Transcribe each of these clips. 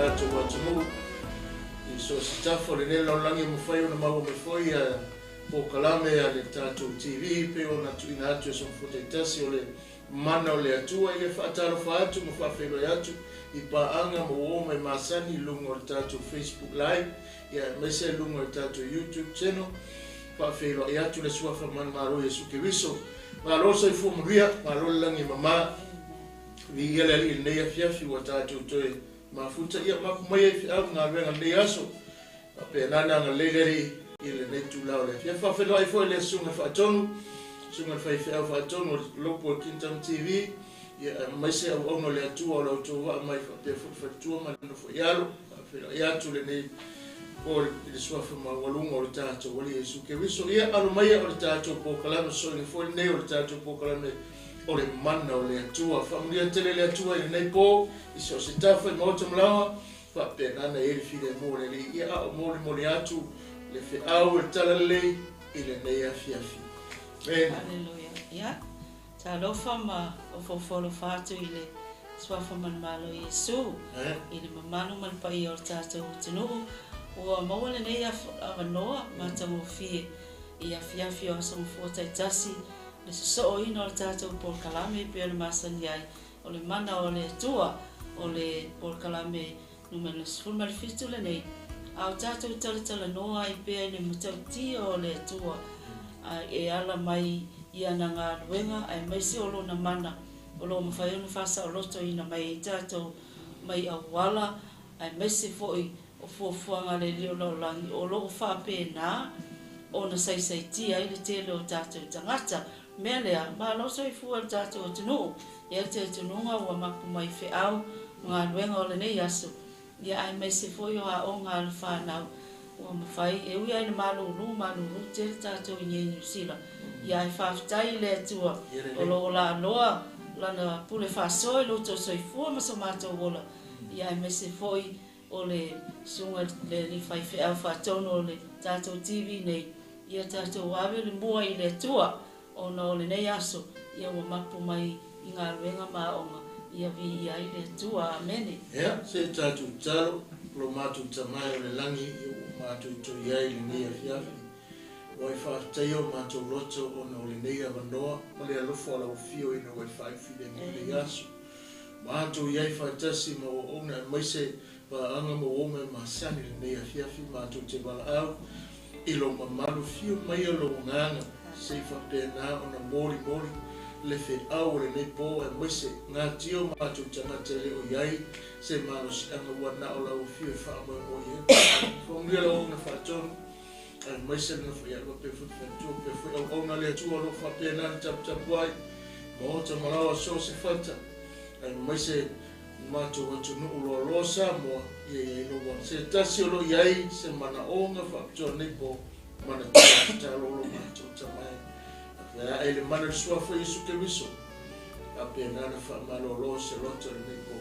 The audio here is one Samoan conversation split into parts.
tatou atunuu i so o se tafa o lenei lalolagi e mafai ona maua mai foi polokalame a le tatou TV pei ona tuuina atu i aso Gafua taitasi o le mana o le Atua. Ia faatalofa atu ma faafeiloai atu i paaga ma uo mai masani i luga o le tatou Facebook Live, ia aemaise i luga o le tatou YouTube channel. Faafeiloai atu le Suafa Manumalo Iesu Keriso. Malo le soifua manuia, malo le lagi e mama. Viia le Alii i lenei afiafi ua tatou toe mafuta. Ia mapu mai ai feau ma galuega i lenei aso. Faapena ona agalelei le Alii i lenei itula o le afiafi. Faafeiloai foi i le Susuga Faatonu, Susuga i le Faifeau Faatonu o le Lopo o le Kingdom TV, ia aemaise auauna o le Atua o la outou vaa mai faapea foi le faletua ma le nofo i alo. Faafeiloai atu lenei po i le suafa maualuga o le tatou Alii Iesu Keriso. Ia alo maia o le tatou polokalame sosoina foi lenei o le tatou polokalame o le mana o le Atua. Faamanuia tele le Atua i lenei po i so o se tafa i maota ma laoa. Faapena na i ai le filemu o le Alii, ia a o molimoli atu le feau o le talalelei i lenei afiafi. Amene. Aleluia. Ia, talofa ma ofoofo alofa atu i le Suafa Manumalo Iesu, i le mamalu ma le paia o le tatou atunuu, ua maua lenei avanoa matagofie i afiafi o Aso Gafua taitasi, le sosooina o le tatou polokalame e pei ona masani ai O le mana o le Atua, o le polokalame numera 17 lenei, a o tatou talatalanoa ai pea i le matautia o le Atua e ala mai i ana galuega aemaise o Lona mana o lo o mafai ona faasaolotoina mai ai tatou mai auala aemaise foi o fuafuaga a le Alii o Lalolagi o lo o faapena ona saisaitia ai le tele o tatou tagata. Mea lea, malo soifua i le tatou atunuu, e ai le talitonuga ua mapu mai feau ma galuega o lenei aso, ia aemaise foi o aoga a le fanau ua mafai, e ui lava ina malulu, malulu tele tatou i nei Niu Sila, ia ae faafetai i le Atua o lo o laaloa Lana pule faasoa i lo outou soifua ma so matou ola, ia aemaise foi o le Susuga i le Alii Faifeau Faatonu o le tatou TV nei, ia tatou ave le mua i le Atua, ona o lenei aso, ia ua mapu mai i galuega ma aoga, ia viia ai le Atua. Amene. Ia, se i tatou tatalo, lo matou Tama e o le lagi, ia ua matou toe i ai i lenei afiafi. Ua e faafetaia o matou loto ona o lenei avanoa ma le alofa o lau Afio ina ua e faaiufilemu i lenei aso. Matou i ai faatasi ma auauna aemaise paaga ma uo mai masani i lenei afiafi matou te valaau i lou mamalu fiu maia lou agaga se i faapena ona molimoli le feau o lenei po aemaise gatia o matou tagata e le o i ai se malosiaga ua na o lau afio e faamoemoe i ai. Faamanuia lau auauna faatonu aemaise le nofo ia faapea foi le faletua faapea foi auauna a le Atua o lo o faapena ona taputapuai maota ma laoa so o se fata aemaise matou atunuu loaloa Samoa ia i ai lou alo. Se tasi o lo o i ai se manaoga faapitoa nei po manatua tatalo o lo matou Tama e Afea ae le mana o le Suafa o Iesu Keriso faapena ona faamalolo se loto i lenei po.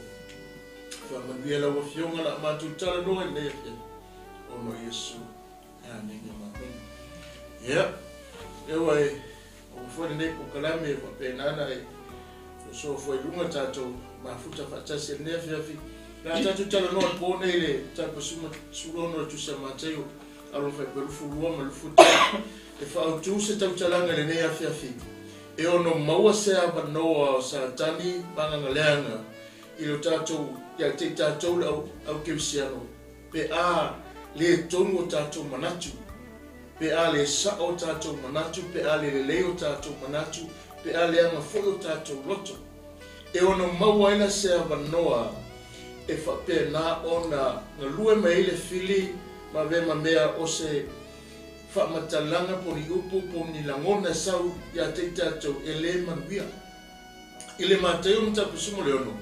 Faamanuia lau Afioga la matou talanoa i lenei afiafi ona o Iesu. Amene ma amene. Ia, lea ua e maua foi lenei polokalame e faapena ona e sosoa foi i luga tatou mafuta faatasi i lenei afiafi. O le a tatou talanoa i le po nei i le mataupu 16 o le Tusi a Mataio, alo faipea 22 ma le 23. E faaautu se tautalaga i lenei afiafi e ono maua se avanoa o Satani ma agagaleaga i lo tatou, ia te i tatou le au, au kerisiano pe a le tonu o tatou manatu, pe a le sa'o o tatou manatu, pe a le lelei o tatou manatu, pe a leaga foi o tatou loto. E ono maua ai la se avanoa e faapena ona galue mai ai le fili ma avea ma mea o se faamatalaga po o ni upu po o ni lagona e sau ia te i tatou e le manuia. I le Mataio mataupu 16,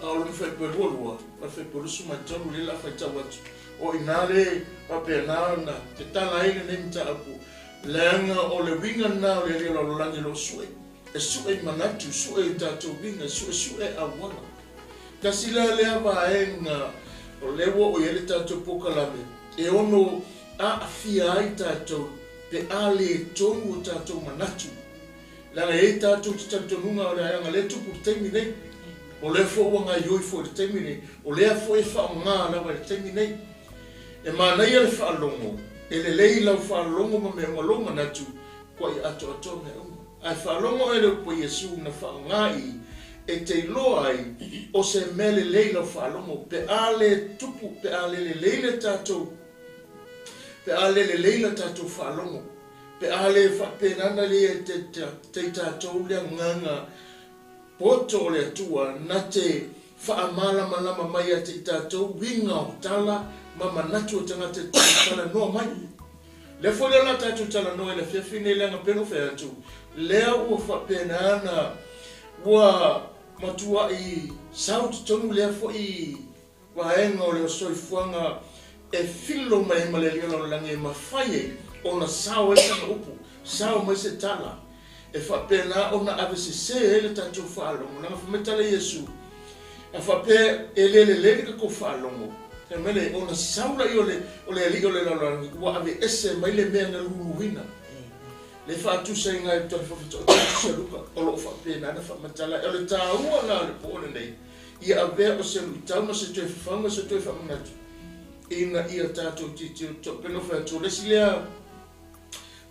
a o lona fuaiupu e 22 ma le fuaiupu e 23 lea o le a faitau atu, o i ina le faapena ona tatala ai lenei mataupu, leaga o le uiga lena o le Alii o lalolagi o lo o sue, e sue i manatu, sue i tatou uiga, e suesue auala. Tasi la lea vaega o lea ua oo i ai le tatou polokalame e ono aafia ai tatou pe a le tonu o tatou manatu. Leaga e i ai tatou te talitonuga o le aeaga lea e tupu i le taimi nei. O lea foi ua gaoioi foi i le taimi lenei, o lea foi e faaaoga lava i le taimi lenei. E manaia le faalogo, e lelei lau faalogo ma mea uma, lou manatu, ua ia atoatoa mea uma. Ae faalogo oe i le upu a Iesu na faaaoga i i, e te iloa ai o se mea lelei lau faalogo, pe a le tupu, pe a le lelei le tatou, pe a le lelei la tatou faalogo, pe a le faapena na le te i tatou le agaga poto o le Atua na te faamalamalama mai ia te i tatou uiga o tala ma manatu o tagata e talanoa mai. Lea foi lea o le a tatou talanoa i le afiafi lenei leaga pei ona ou fai atu, lea ua faapena ona ua matuai sau totonu lea foi vaega o le soifuaga e filo mai ai ma le Alii o le lalolagi e mafai ai ona sao ai sana upu, sao mai se tala e faapena ona avesese ai le tatou faalogo. Leaga fai mai tala Iesu, a faapea e le lelei le tatou faalogo, fai mai le, ona sau laia o le, o le Alii o le lalolagi ua aveese mai le mea na luluina. Le faatusaina ai tala faafetoa Luka, o lo o faapena ona faamatala. O le taua la o le po lenei, ia avea o se luitau ma se toe fafaga, se toe faamanatu, ina ia tatou tilotilo totoa. Pei ona fai atu, o le isi lea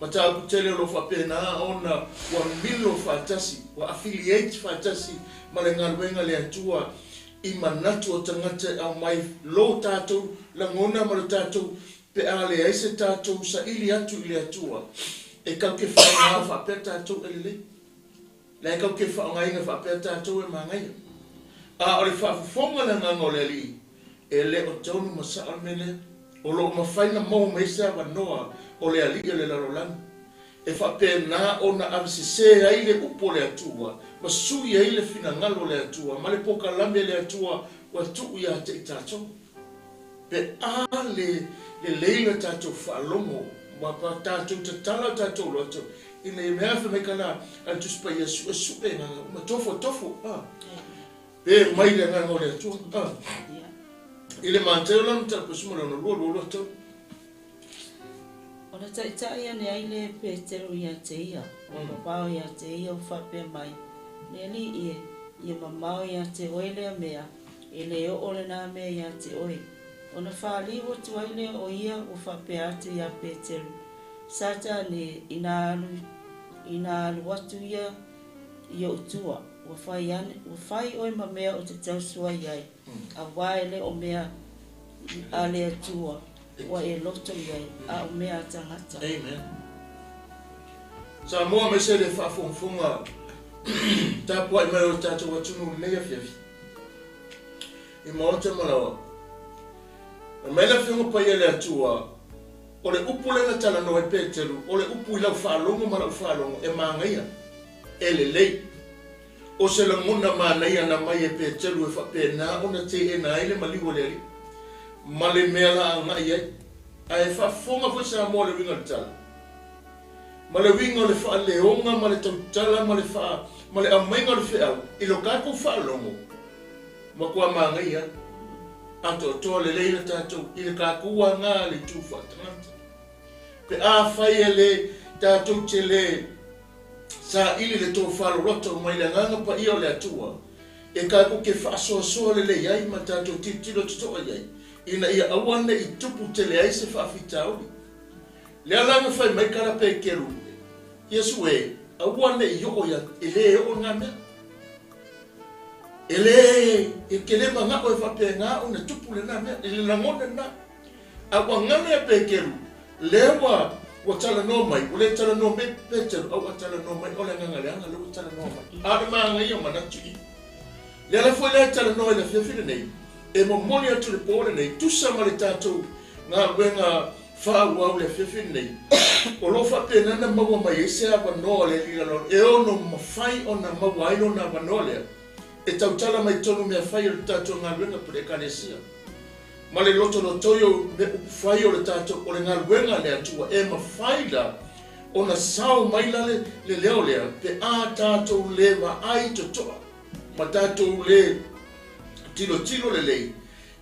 mataupu tele o lo o faapena ona ua milo faatasi, ua affiliate faatasi ma le galuega a le Atua i manatu o tagata e aumai lo tatou lagona ma lo tatou pe a leai se tatou saili atu i le Atua e kau ke faaaoga faapea tatou e lelei. La e kau ke faaaogaina faapea tatou e magaia. A o le faafofoga le agaga o le Alii, e le o tonu ma sao le mea lea. O lo o mafai na maua mai se avanoa o le Alii o le lalolagi e faapena ona avesese ai le upu o le Atua ma sui ai le finagalo o le Atua ma le polokalame a le Atua ua tuu ia te i tatou. Pe a le lelei le tatou faalogo ma pa tatou tatala o tatou loto ina ia mea fai mai ka la a le Tusi Paia, suesue agaga uma, tofotofo pe mai le agaga o le Atua. I le Mateo la mataupu 16, 2, 3. Ona taitai ane ai le Petero ia te ia, ua mamao ia te ia ua faapea mai, Le alii e, ia mamao ia te oe lea mea, e le oo lenā mea ia te oe. Ona faliu atu ai lea o ia ua faapea atu iā Peteru, Satani e, inā alu, inā alu atu ia i ou tua, ua fai ane, ua fai oe ma mea ou te tausuai ai, auā e le o mea a le Atua ua e loto i ai, a o mea a tagata. Amen. Samoa aemaise le faafogafoga tapuai mai o le tatou atunuu i lenei afiafi i maota ma laoa. Fai mai le Afioga Paia le Atua, o le upu lea na talanoa ai Peteru, o le upu i lau faalogo ma lau faalogo e magaia, e lelei. O se lagona manaia na mai e Peteru e faapena ona teena ai le maliu o le Alii ma le mea la agai ai. Ae faafofoga foi Samoa i le uiga o le tala, ma le uiga o le faaleoga ma le tautala ma le faa, ma le aumaiga o le feau i lo tatou faalogo, matua manaia atoatoa lelei le tatou i le tatou aga a le itu faatagata. Pe afai e le tatou te le saili le tofa loloto mai le agaga paia o le Atua, e tatou te faasoasoa lelei ai ma tatou tilotilo totoa i ai, ina ia aua ne i tupu tele ai se faafitauli. Lea la na fai mai kala Peteru, Iesu e, aua ne i oo ia, e le oo lena mea. E le, e te le manao e faapena ona tupu lena mea, i le lagona lena. A ua galo ia Peteru, lea ua, ua talanoa mai, ua le talanoa mai Peteru, a ua talanoa mai o le agaga leaga lea ua talanoa mai. A o le manaia o manatu i. Lea la foi lea e talanoa i le afiafi lenei, e momoli atu le po lenei, tusa ma le tatou galuega faaauau i le afiafi lenei, o lo o faapena ona maua mai ai se avanoa o le Alii Lalolagi e ono mafai ona maua ai lona avanoa lea e tautala mai totonu mea fai o le tatou galuega po o le Ekalesia ma le lotolotoi o mea upufai o le tatou o le galuega a le Atua e mafai la ona sao mai la le, le leo lea pe a tatou le vaai totoa ma tatou le tilotilo lelei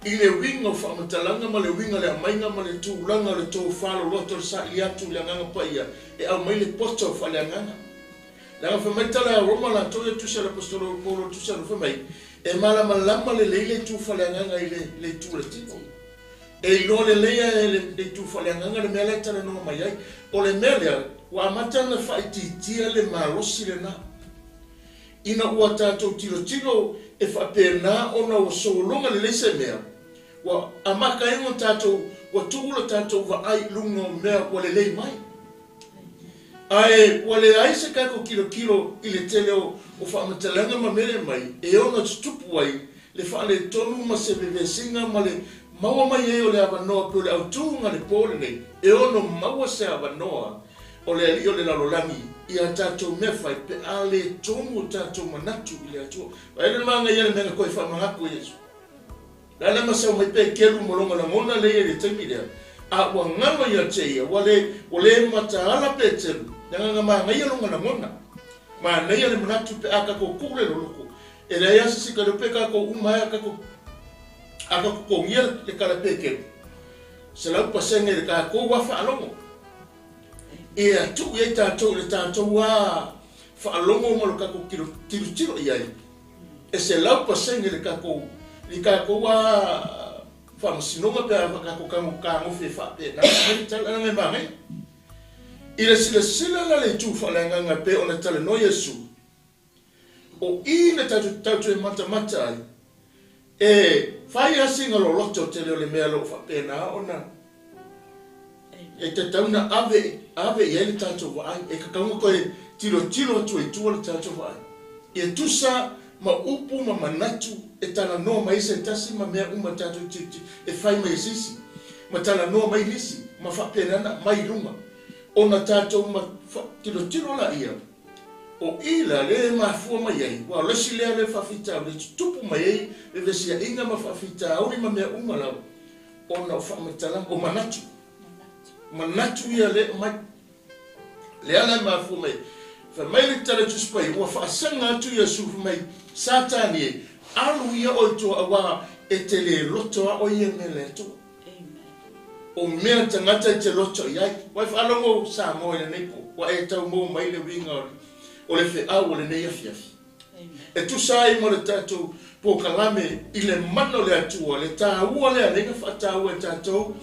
i le uiga o faamatalaga ma le uiga o le aumaiga ma le tulaga o le tofa loloto o le saili atu i le Agaga Paia e aumai le poto faaleagaga. Leaga fai mai tala ia Roma latou ia tusi a le Aposetolo Paulo tusi a fai mai. E malamalama lelei le itu faaleagaga i le itu o le tino. E iloa lelei e le itu faaleagaga le mea la e talanoa mai ai. O le mea lea, ua amata ona faaitiitia le malosi lena. Ina ua tatou tilotilo e faapena ona ua sologa lelei se mea, ua amata ai ona tatou, ua tuu le tatou vaai i luga o mea ua lelei mai. Ae ua leai se tatou tilotilo i le tele o faamatalaga ma mea lea mai e ono tutupu ai le faaletonu ma se vevesiga ma le maua mai ai o le avanoa pei o le autuga le po lenei e ono maua se avanoa o le alii o le lalolagi i a tatou mea fai pe a le tonu o tatou manatu i le Atua. Vaai le manaia le mea na toe faamanatu e Iesu. Le a le masau mai Peteru ma lona lagona lea i le taimi lea, a ua galo ia te ia, ua le, ua le mataala Peteru, leaga na manaia lona lagona. Manaia le manatu pe a tatou tuu le loloto, e leai lava se isi kaleo pe tatou uma ai a tatou, a tatou totogia le tala Peteru, 100% i le tatou lava faalogo. Ia tuu i ai tatou i le tatou lava faalogo ma lo tatou tilotilo i ai. E 100% le tatou, i tatou a faamasinoga pe a tatou fetagofi e faapena mai le tala leaga e manaia. I le silasila la le itu faaleagaga e pei ona talanoa Iesu, o i na tatou tatou e matamata ai, e fai lava sina loloto tele o le mea o lo o faapena ona E tatau ona ave ave i ai le tatou vaai. E tatau ona toe tilotilo atu ai tua le tatou vaai. Ia tusa ma upu ma manatu e talanoa mai ai se tasi ma mea uma tatou te e fai mai e se isi, ma talanoa mai nisi, ma faapena ona aumai i luga. Ona tatou ma tilotilo laia, o i la lea e mafua mai ai, aua o le isi lea faafitauli e tutupu mai ai vevesiaiga ma faafitauli ma mea uma lava, ona o faamatalaga, o manatu. Manatu ia lea e aumai. Lea la e mafua mai. Fai mai le tala Tusi Paia, ua faasaga atu Iesu fai mai, Satani e, alu ia oe i tua auā e te le loto a oe ia mea le Atua. O mea tagata e te loto i ai. Ua e faalogo Samoa i lenei po, ua e tau maua mai le uiga o le feau o lenei afiafi. E tusa ai ma le tatou polokalame i le mana o le Atua, le taua lea lea na faataua e tatou,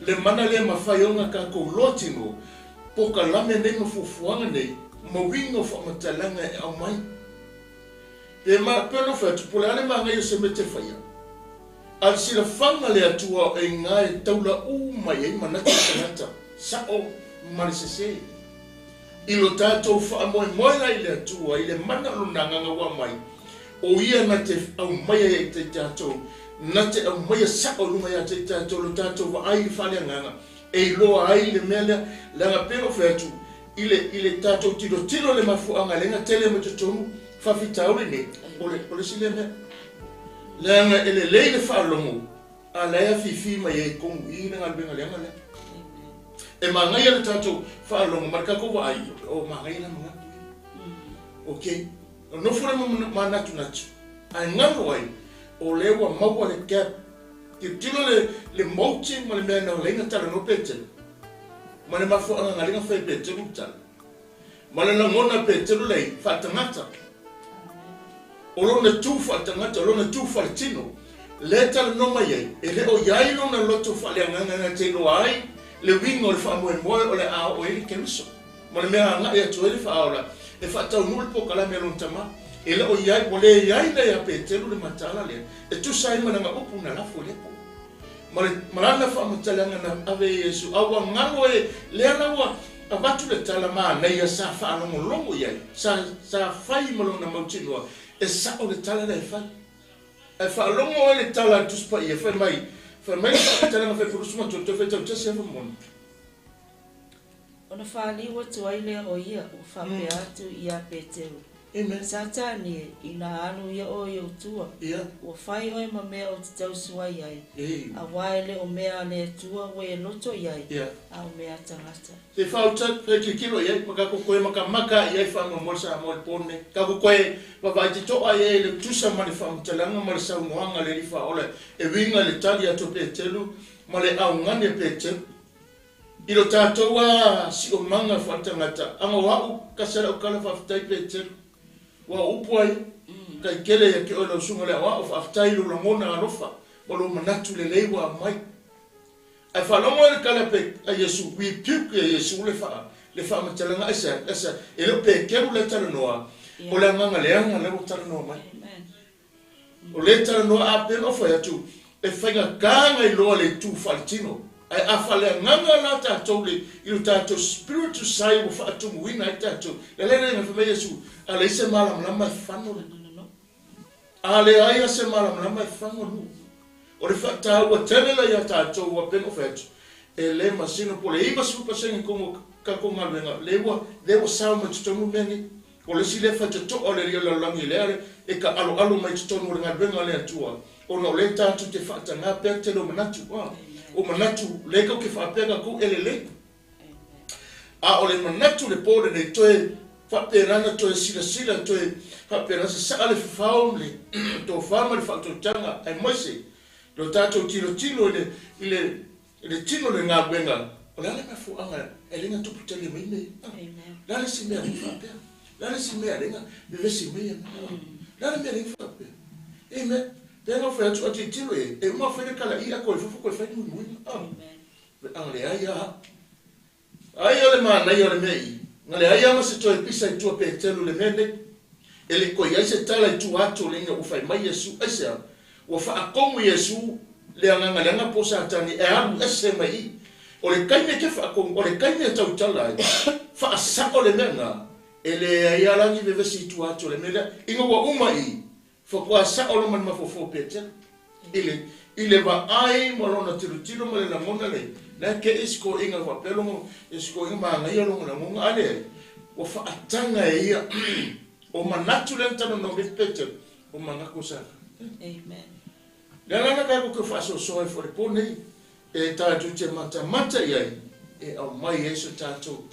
le mana lea e mafai ona tatou loa tino, polokalame nei ma fuafuaga nei, ma uiga o faamatalaga e aumai. Pe ma, pe ona fai atu, po o le a le manaia o se mea e te faia, a le silafaga le Atua o iina e taulauu mai ai manatu o tagata, sao ma le sese. I lo tatou faamoemoe la i le Atua i le mana o Lona Agaga ua aumai, o Ia na te aumaia ia te tatou, na te aumaia sao i luga ia te tatou lo tatou vaai i le faaleagaga, e iloa ai le mea lea, leaga pei ona ou fai atu, i le, i le tatou tilotilo i le mafuaaga lea na tele mai totonu faafitauli nei, o le, o le isi lea mea. Leaga e lelei le faalogo, A la e afifi mai ai tonu i le galuega leaga lea. E manaia le tatou faalogo ma le tatou vaai, o manaia la manatu ia. Ok. O nofo le manatunatu, ae galo ai, o lea ua maua le gap. Tilotilo le, le mauti ma le mea na laina talanoa Petelu, ma le mafuaaga na laina fai e Petelu le tala. Ma le lagona Petelu lei faatagata. O lona tu faaletagata, o lona tu faaletino, lea e talanoa mai ai, e le o i ai lona loto faaleagaga na te iloa ai le uiga o le faamoemoe o le a oo ai le Keriso, ma le mea agai atu ai le faaola e faataunuu le polokalame a lona Tama. E le o i ai, ua le i ai la ia Peteru le mataala lea e tusa ai ma lana upu na lafo i le po. Ma le, ma lana faamatalaga na ave e Iesu, a ua galo e, lea la ua avatu le tala manaia sa faalogologo i ai, sa, sa fai ma lona mautinoa, e sao le tala lea e fai. Ae faalogo oe i le tala a le Tusi Paia, fai mai, fai mai le faamatalaga fai pulusu ma toe, toe faitau tasi afa moni. Ona faliu atu ai lea o ia ua faapea atu iā Peteru, Amen. Satani e, inā alu ia oe i ou tua, Ia. ua fai oe ma mea ou te tausuai ai, Ei. auā e le o mea a le Atua ua e loto i ai, Ia. a o mea a tagata. Se fauta e tilotilo i ai, ma tatou toe makamaka i ai faamoemoe Samoa i le po lenei. Tatou toe vaavaai totoa i ai i le tusa ma le faamatalaga ma le saunoaga a le Alii Faaola e uiga i le tali atu a Peteru ma le augani a Peteru. I lo tatou a siomaga faaletagata, aga o au kasi a lau tala faafetai Peteru, ua o upu ai. Faafetai tele ia te oe lau Susuga i le Aoao, faafetai i lou lagona alofa ma lou manatu lelei ua aumai. Ae faalogo ai le tala a Iesu, rebuke e Iesu le le faamatalaga aisea? Aisea? E le o Peteru lea e talanoa, o le agaga leaga lea ua talanoa mai. O lea e talanoa a pei ona ou fai atu, e faigata ona iloa le itu faaletino. Ae a faaleagaga la tatou le i lo tatou spiritual side ua faatumuina ai tatou, le ala lea na fai mai Iesu, a leai se malamalama e fano le. A leai a se malamalama e fano le. O le faataua tele la ia tatou ua pei ona ou fai atu, e le masino po o le 90% tonu o tatou galuega lea ua lea ua sao mai totonu mea nei. O le isi lea faitotoa o le alii o le lalolagi lea e taaloalo mai totonu o le galuega a le Atua, ona o lea tatou te faatagā pea le tele o manatu. A, o manatu lea tatou te faapea tatou e lelei. A o le manatu i le po lenei, toe faapena ona toe silasila, toe faapena sasaa le fafao ma le tofa ma le faautautaga, aemaise lo tatou tilotilo i le, i le, I le tino o le galuega, o le a le mafuaaga e le na tupu tele mai mea ia? O le a le isi mea e faapea? O le a le isi mea e le na vevesi mai ai? O le a le mea e le na faapea? Amen. Pei ona ou fai atu, a tilotilo i ai, e uma fai le kalaʻi a toe fafo toe fai le muimuiga. A leai lava. Ai o le manaia o le mea i, na leai lava ma se toe pisa i tua Petelu i le mea nei. E le i toe i ai se tala i tua atu o le ina ua fai mai Iesu, aisea? Ua faatonu Iesu le agaga leaga po o Satani e alu ese mai i. O le taimi e te faatonu, o le taimi e tautala ai, faasao le mea na, e leai lava la ni vevesi i tua atu o le mea lea. Ina ua uma i, Faatoa sao loa ma le mafaufau o Petera i le, i le vaai ma lona tilotilo ma le lagona le, la e kei si toeaina faapea lona, si toeaina manaia lona lagona, a leai, ua faataga e ia o manatu lea na talanoa mai ai Petera, o manatu o Satani. Amen. Le ala lena tatou te faasoasoa ai foi i le po nei, e tatou te matamata i ai, e aumai ai so tatou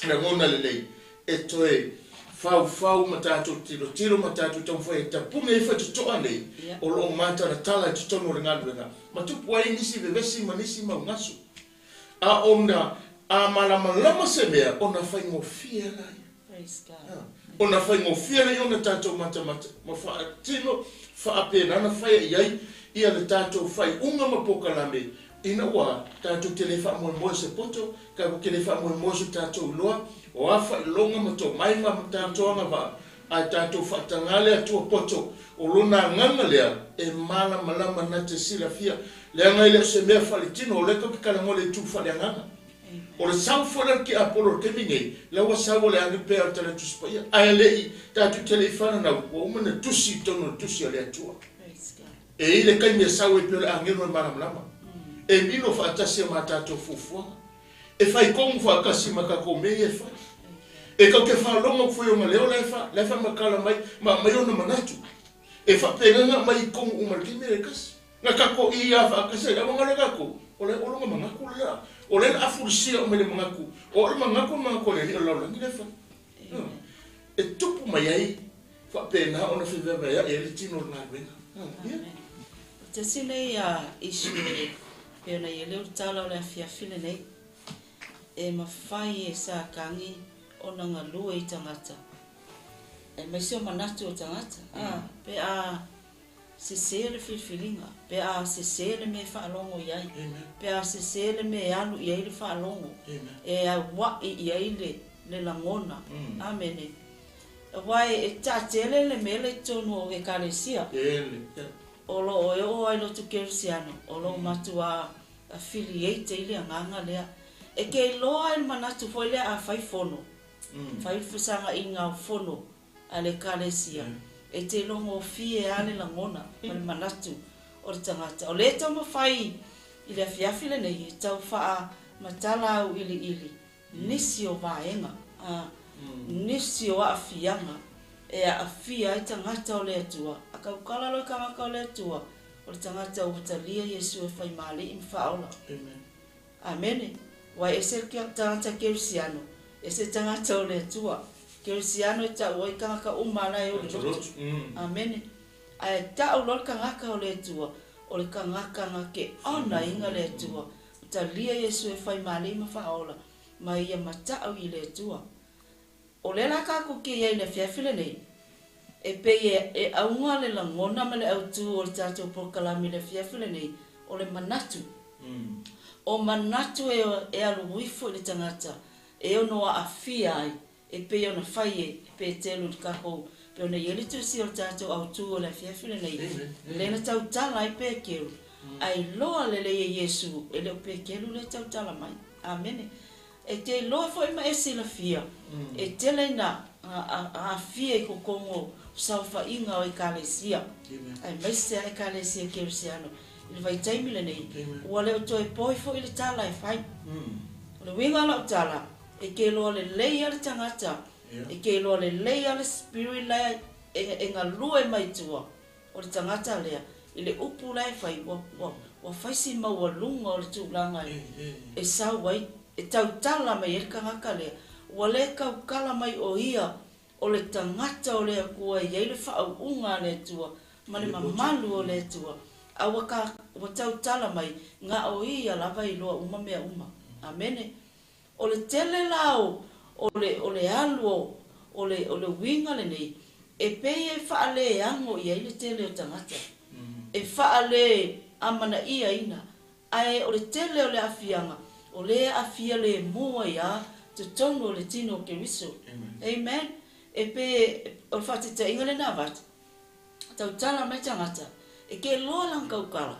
lagona lelei e toe faufau ma tatou tilotilo ma tatou taumafai e tapuni ai faitotoa nei o lo o matalatala i totonu o le galuega ma tupu ai nisi vevesi ma nisi mau gasu. A ona a malamalama se mea ona faigofie lea. Ona faigofie lea ona tatou matamata ma faatino faapena ona faia i ai ia le tatou faaiuga ma polokalame ina ua tatou te le faamoemoe i se poto, tatou te le faamoemoe i so tatou iloa, o a faailoga ma tomai ma tatou agavaa, ae tatou faatagā le Atua poto, o Lona agaga lea e malamalama na te silafia, leaga e le o se mea faaletino, o lea tatou te talanoa i le itu faaleagaga. O le sau foi lea o le tiapolo i le taimi nei, la ua sau o le agi pea o le Tala Tusi Paia, ae le i, tatou te le i fananau, ua uma ona tusi i totonu o le Tusi a le Atua. E i ai le taimi e sau ai pei o le agelu o le malamalama, e mino faatasi ma a tatou fuafuaga, e fai tonu faatasi ma tatou mea ia e fai. E tatou te faalogo atu foi i ona leo la e fa, la e faamatala mai ma aumai ona manatu. E faapena ona aumai i tonu uma i le taimi e tasi. Na tatou i a faatasi ai, a ua galo tatou, o le o lona manatu lea. O lea o le a fulisia uma i le manatu, o le manatu o le manatu o le Alii o le lalolagi lea e fai. E tupu mai ai faapena ona fevaevaea'i ai le tino o le galuega. Ia. O tasi nei issue e pei ona i ai le tala o le afiafi lenei, e mafai e Satani ona galue i tagata, aemaise o manatu o tagata, a, pe a sese le filifiliga, pe a sese le mea e faalogo i ai, pe a sese le mea e alu i ai le faalogo, e aua'i i ai le, le lagona. Amene. Aua e taatele le mea lea i totonu o Ekalesia. O lo o e oo ai lotu kerisiano, o lo o matuā affiliate i le agaga lea. E ke iloa ai le manatu foi lea a fai fono, fai le fesagaʻiga o fono a le Ekalesia, e te logofie lava le lagona ma le manatu o le tagata. O lea e taumafai i le afiafi lenei e tau faamatala auiliili nisi o vaega, nisi o aafiaga e aafia ai tagata o le Atua. A tautala loa i tagata o le Atua, o le tagata ua talia Iesu e fai ma Alii ma Faaola. Amene. Ua ese le tagata kerisiano, ese le tagata o le Atua. Kerisiano e tau ai tagata uma la e o le lotu. Amene. Ae tau loa le tagata o le Atua, o le tagata na ke onaina le Atua. Talia Iesu e fai ma Alii ma Faaola, ma ia matau i le Atua. O lea la tatou te i ai i le afiafi lenei. E pei e auga le lagona ma le autū o le tatou polokalame i le afiafi lenei, o le manatu. O manatu e alu ifo i le tagata e ono aafia ai, e pei ona fai e Petelu i le takou, pei ona i ai le tusi o le tatou autū o le afiafi lenei, lea na tautala ai Petelu, a iloa lelei e Iesu e le o Petelu lea e tautala mai. Amene. E te iloa foi ma e silafia, e tele ina aafia i totonu o saofaiga o Ekalesia, aemaise lava Ekalesia Kerisiano i le vaitaimi lenei, ua le o toe poi foi le tala e fai. O le uiga o lau tala, e te iloa lelei lava le tagata, e te iloa lelei lava le spirit la e galue mai tua o le tagata lea, i le upu la e fai, ua fai si maualuga o le tulaga e sau ai, e tautala mai ai le tagata lea, ua le tautala mai o ia o le tagata o le Atua e i ai le faauuga a le Atua ma le mamalu o le Atua, a ua tautala mai na o ia lava e iloa uma mea uma. Amene. O le tele la o le alu o le uiga lenei, e pei e faaleago i ai le tele o tagata, e faaleamanaiaina, ae o le tele o le aafiaga, o lea e aafia lemu ai lava totonu o le tino o Keriso. Amen. E pei o le faataitaiga lena avatu, tautala mai tagata, e ke loa lana tautala,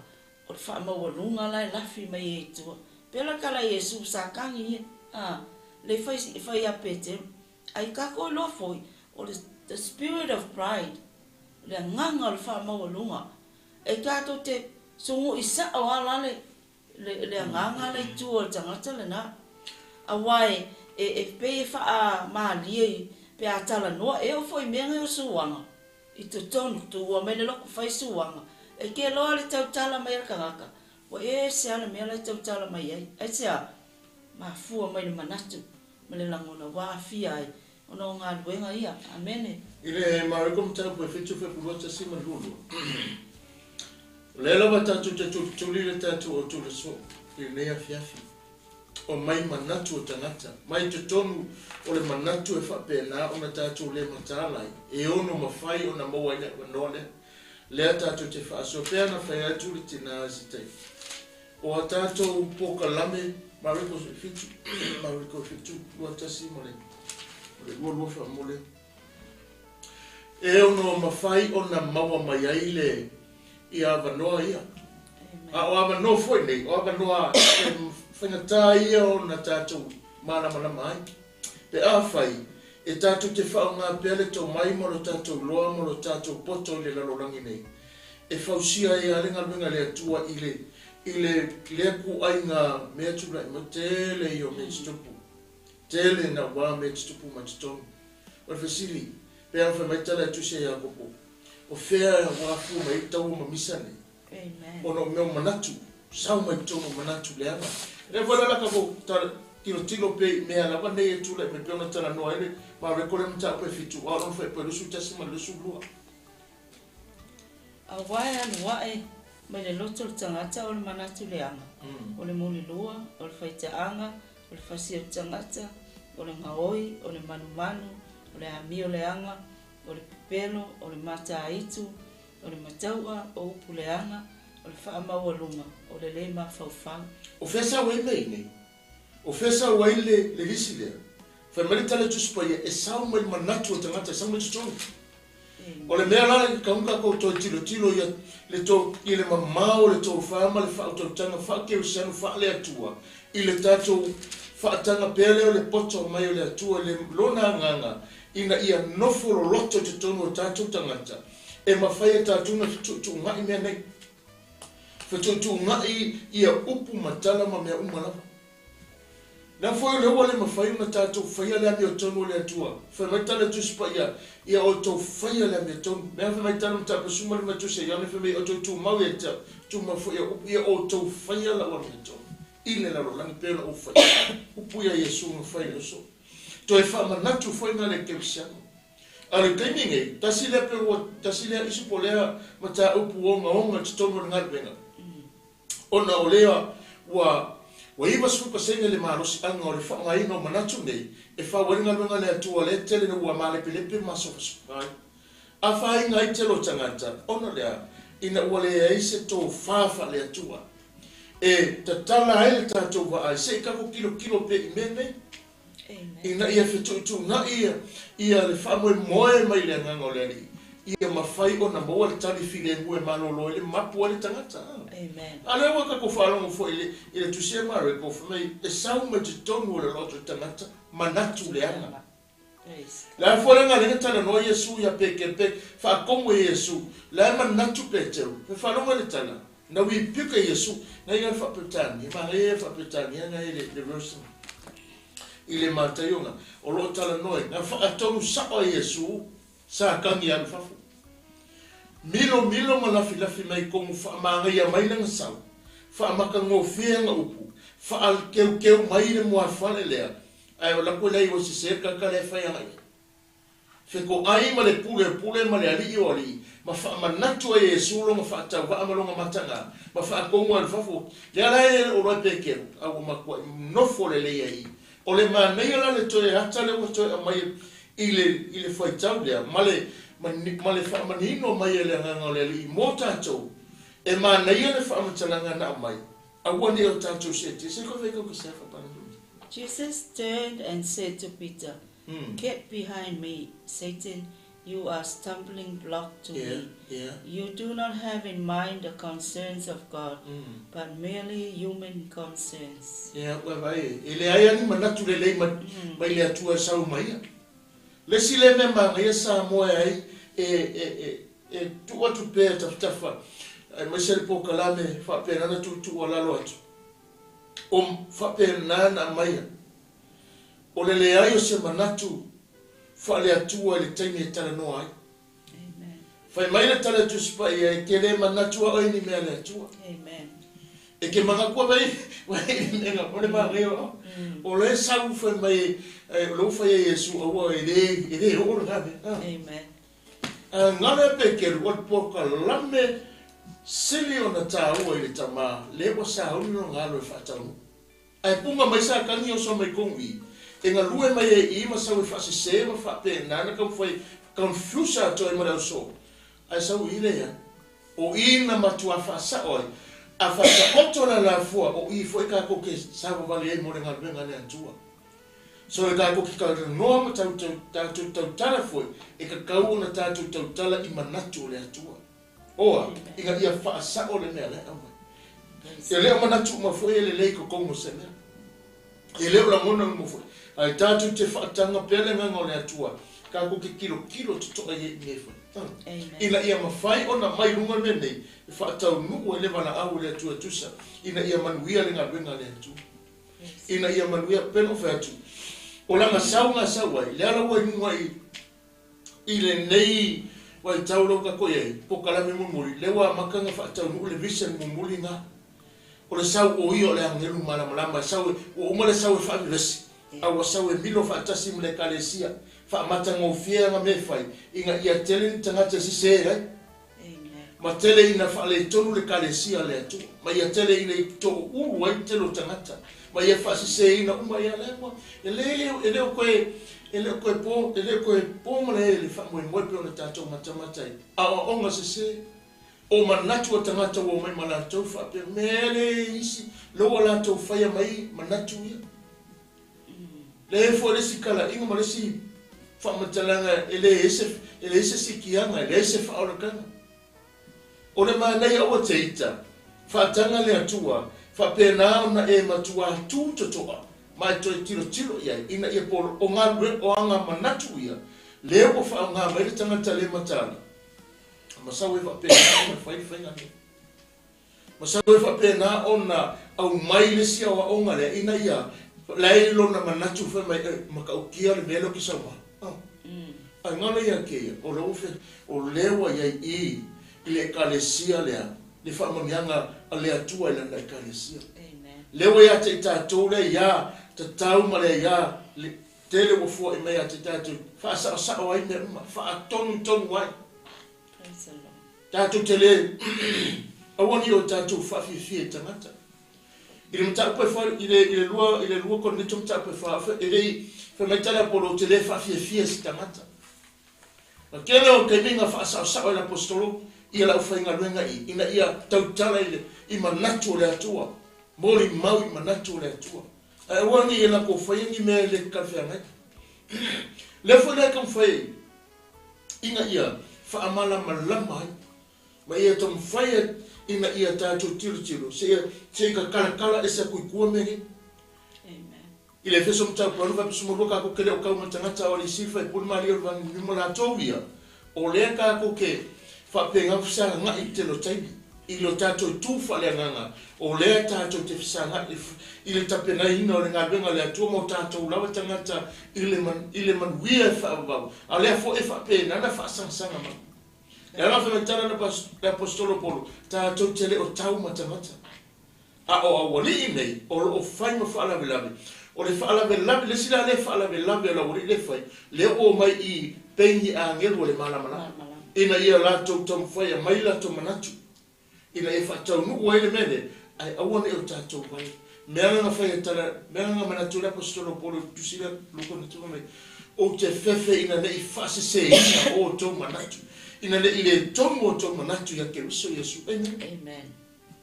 o le faamaualuga la e lafi mai ai i tua. Pea la tala a Iesu sa tagi ia, a, le fai fai ia Petelu. Ai tatou iloa foi, o le the spirit of pride, le agaga o le faamaualuga, e tatou te sugu'i sa'o lava la le le agaga la i tua o le tagata lena. Aua e e pei e faamalie i pe a talanoa, e oo foi i mea nei o suaga, i totonu, tuua mai le loto fai suaga, e te iloa le tautala mai a le tagata, ua ese lava le mea la e tautala mai ai. Aisea? Mafua mai le manatu ma le lagona ua aafia ai ona o galuega ia. Amene. I le Mareko mataupu e 7 Fepuruari 1:22, o lea lava tatou te tulituli le tatou autulaso i lenei afiafi, o mai manatu o tagata, mai totonu o le manatu e faapena ona tatou le mataala ai, e ono mafai ona maua ai le avanoa lea, lea tatou te faasoa pea na fai atu le tina i se taimi. O a tatou polokalame, Mareko 7, Mareko 7, 21 ma le 22 faamole, e ono mafai ona maua mai ai le ia avanoa ia. A o avanoa foi nei, o avanoa e faigata ia ona tatou malamalama ai. Pe afai, e tatou te faaaoga pea le tomai ma lo tatou loa ma lo tatou poto i le lalolagi nei, e fausia ai lava le galuega a le Atua i le i le lea ituaiga mea tulai mai, tele ia o mea tutupu, tele naua mea tutupu mai totonu. O le fesili, pe a fai mai tala e tusi a Iakopo, o fea ua afua mai ai taua ma misa nei? Ona o mea o manatu, sau mai totonu o manatu leaga. Lea foi la la tatou tilotilo pea i mea lava nei e tulai mai pei ona talanoa ai le Mareko lea mataupu e 7, a o lona fuaipua e 21 ma le 22. Aua e alu ae mai le loto o le tagata o le manatu leaga, o le mulilua, o le faitaaga, o le fasi o le tagata, o le gaoi, o le manumanu, o le amio leaga, o le pepelo, o le mataitu, o le mataua, o upu leaga, o le faamaualuga, o le lē mafaufau. O fea sau ai mea nei? O fea sau ai le lisi lea? Fai mai le tala Tusi Paia, e sau mai le manatu o tagata, e sau mai totonu. O le mea la e tatau ona tatou toe tilotilo ia le to i le mamao o le tofa ma le faautautaga faakerisiano faale-Atua i le tatou faataga pea lea o le poto mai o le Atua i le Lona Agaga ina ia nofo loloto i totonu o tatou tagata e mafai e tatou ona fetuutuunai mea nei. Fetuutuunai ia upu ma tala ma mea uma lava. Lea foi o lea ua le mafai ona tatou faia le amiotonu o le Atua. Fai mai tala Tusi Paia, Ia outou faia le amiotonu. Mea fai mai tala Mataupu 15 Tusi a Ioane fai mai, Ia outou tumau ia te au, tumau foi au upu, ia outou faia lau amiotonu i le lalolagi pei ona ou faia. Upu ia a Iesu na fai i le oso. Toe faamanatu foi na le kerisiano. A o le taimi nei, tasi lea pe ua tasi lea isi po o lea mataupu ogaoga i totonu o le galuega, ona o lea ua 90% le malosiaga o le faaaogaina o manatu nei e fau ai le galuega a le Atua lea e tele ina ua malepelepe ma masofasofa ai. Afaina ai tele o tagata, ona o le a? Ina ua leai se tofa faale-Atua e tatala ai le tatou vaai se i tatou tilotilo pea i mea nei, ina ia fetuutuunai ia le faamoemoe mai le Agaga o le Alii, ia mafai ona maua le tali filemu e malolo ai le mapu ai le tagata. A lea ua tatou faalogo foi i le Tusi a Mareko, fai mai e sau mai totonu o le loto tagata manatu leaga. Le a foi le agaga lea na talanoa Iesu ia Petelu, pe faatomu e Iesu, la e manatu Petelu, pe faalogo i le tala, na rebuke e Iesu, na ia le faa-Peretania, manaia ia faa-Peretania na e le verse i le Mataio o lo o talanoa ai, na faatonu sao e Iesu Satani e alu i fafo. Milomilo ma lafilafi mai komu faamagaia mai lana sau, faamatagofie ana upu, faakeukeu mai le muafale lea, ae o latou leai ua sese le tagata lea e fai ana ia. Fetoai ma le pule o pule ma le alii o alii, ma faamanatu ai e Iesu lona faatauvaa ma lona mataga, ma faatonu alu fafo. Lea la e o loa e Peteru, a ua matuai nofo lelei ai i. O le manaia la le toe ata lea ua toe aumai i le i le faitau lea, ma le ma le faamanino mai e le Agaga o le Alii mo tatou, e manaia le faamatalaga na aumai, aua ne i o tatou seetia. Se i koe faitau ke seafa pale. Jesus turned and said to Peter, Get behind me, Satan, you are stumbling block to me. You do not have in mind the concerns of God, but merely human concerns. Ia, ua vaai, e leai lava ni manatu lelei mai le Atua e sau mai ia. Le isi lea mea manaia Samoa e ai e, e, e, e tuu atu pea tafatafa, aemaise le polokalame faapena ona tuutuu alalo atu, o faapena ona aumaia. O le leai o se manatu faale-Atua i le taimi e talanoa ai. Fai mai le tala Tusi Paia, e te le manatu a oe ni mea le Atua. E te manatua mai mai le mea o le manaia o o le sau fai mai o le fai e Iesu aua e le oo le mea. Amen. A ngalo e Peteru o le polokalame sili ona taua i le tama le ua sauni lona alo e faataunuu. Ae punga mai Satani oso mai kou i, e galue mai ai i ma sau e faasese ma faapena na taumafai confuse atu ai ma le ausoo, ae sau i lea, o i na matuā faasao ai, a faataoto le alafua, o i foi tatou te savavali ai mo le galuega a le Atua. So e tatou te talanoa ma tatou tautala foi, e tatau ona tatou tautala i manatu o le Atua. Oa, ina ia faasao le mea lea e aumai. E le o manatu uma foi e lelei i totonu o se mea. E le o lagona uma foi. Ae tatou te faataga pea le agaga o le Atua, tatou te tilotilo totoa i ai i mea e fai. Ina ia mafai ona mai luga le mea nei, e faataunuu ai le valaau a le Atua e tusa, ina ia manuia le galuega a le Atua. Ina ia manuia, pei ona ou fai atu, o lana sau na sau ai, lea la ua i luga i I lenei vaitau lea ua tatou i ai, polokalame mulimuli, lea ua amata ona faataunuu le vision mulimuli lena. O le sau o ia o le agelu malamalama, e sau e, ua uma le sau e faavevesi, a ua sau e milo faatasi ma le Ekalesia, faamatagofie ana mea e fai, ina ia tele ni tagata e sese ai, ma tele ina faaletonu le Ekalesia a le Atua, ma ia tele ina i toulu ai le tele o tagata, ma ia faaseseina uma ia lea ua, e le, e le o toe, e le o toe po, e le o toe po ma le, le faamoemoe pei ona tatou matamata ai, aoaoga sese, o manatu o tagata ua omai ma latou faapea, mea le isi, lea ua latou faia mai manatu ia. Leai foi le isi talaiga ma le isi faamatalaga e leai e leai se sikiaga, e leai se faaolataga. O le manaia aua te ita, faataga le Atua, faapena ona e matuā tū totoa ma e toe tilotilo i ai, ina ia polo, o galue, o aga manatu ia, lea ua faaaoga mai le tagata le mataala, ma sau e faapena ona fai le faiga nei. Masalo e faapena ona aumai le isi aoaoga lea ina ia leai lona manatu fai mai e matautia le mea lea ou te sau ai. Ae galo ia te ia, o lea ua fai, o lea ua i ai i i le Ekalesia lea le faamanuiaga a le Atua i Lana Ekalesia. Lea ua ia te i tatou le aiā tatau ma le aiā le tele ua fua'i mai ia te i tatou, faasaosao ai mea uma, faatonutonu ai. Tatou te le aua ne i o tatou faafiafia i tagata. I le mataupu e fa, i le, i le lua, i le lua Korinito mataupu e fa, e le i, fai mai tala Apolo, ou te le faafiafia i se tagata. Na tele o taimi na faasaosao e le Aposetolo ia le aufaigaluega i ina ia tautala i le i manatu o le Atua, molimau i manatu o le Atua. Ae aua ne i e latou faia ni mea e le talafeagai. Lea foi la e taumafai ai ina ia faamalamalama ai ma ia taumafai ina ia tatou tilotilo seia se i tatalatala ese atu i tua mea nei. I le Efeso mataupu 6 faapea 12 tatou te le o tau ma tagata o alii faipule ma alii o le vanimonimo ma latou ia, o lea tatou te faapena fesagagai i le tele o taimi, i lo tatou itu faaleagaga, o lea tatou te fesagaai i le tapenaina o le galuega a le Atua mo tatou lava tagata i le i le manuia e faavavau, a o lea foi e faapena ona faasagasaga mai. Le ala fai mai tala le Aposetolo Paulo, tatou te le o tau ma tagata. A o aualii nei, o loo fai ma faalavelave. O le faalavelave, le isi la lea faalavelave o le aualii lea e fai, lea ua omai i pei ni agelu o le malamalama. Ina ia latou taumafai e aumai latou manatu, ina ia faataunuu ai le mea lea, ae aua ne i o tatou vale. Mea na fai e tala, mea na manatu le Aposetolo Paulo i le tusi lea, Luka na tuuina mai, ou te fefe ina ne i faaseseina o outou manatu, ina ne i le tonu o outou manatu ia Keriso Iesu. Amen. Amen.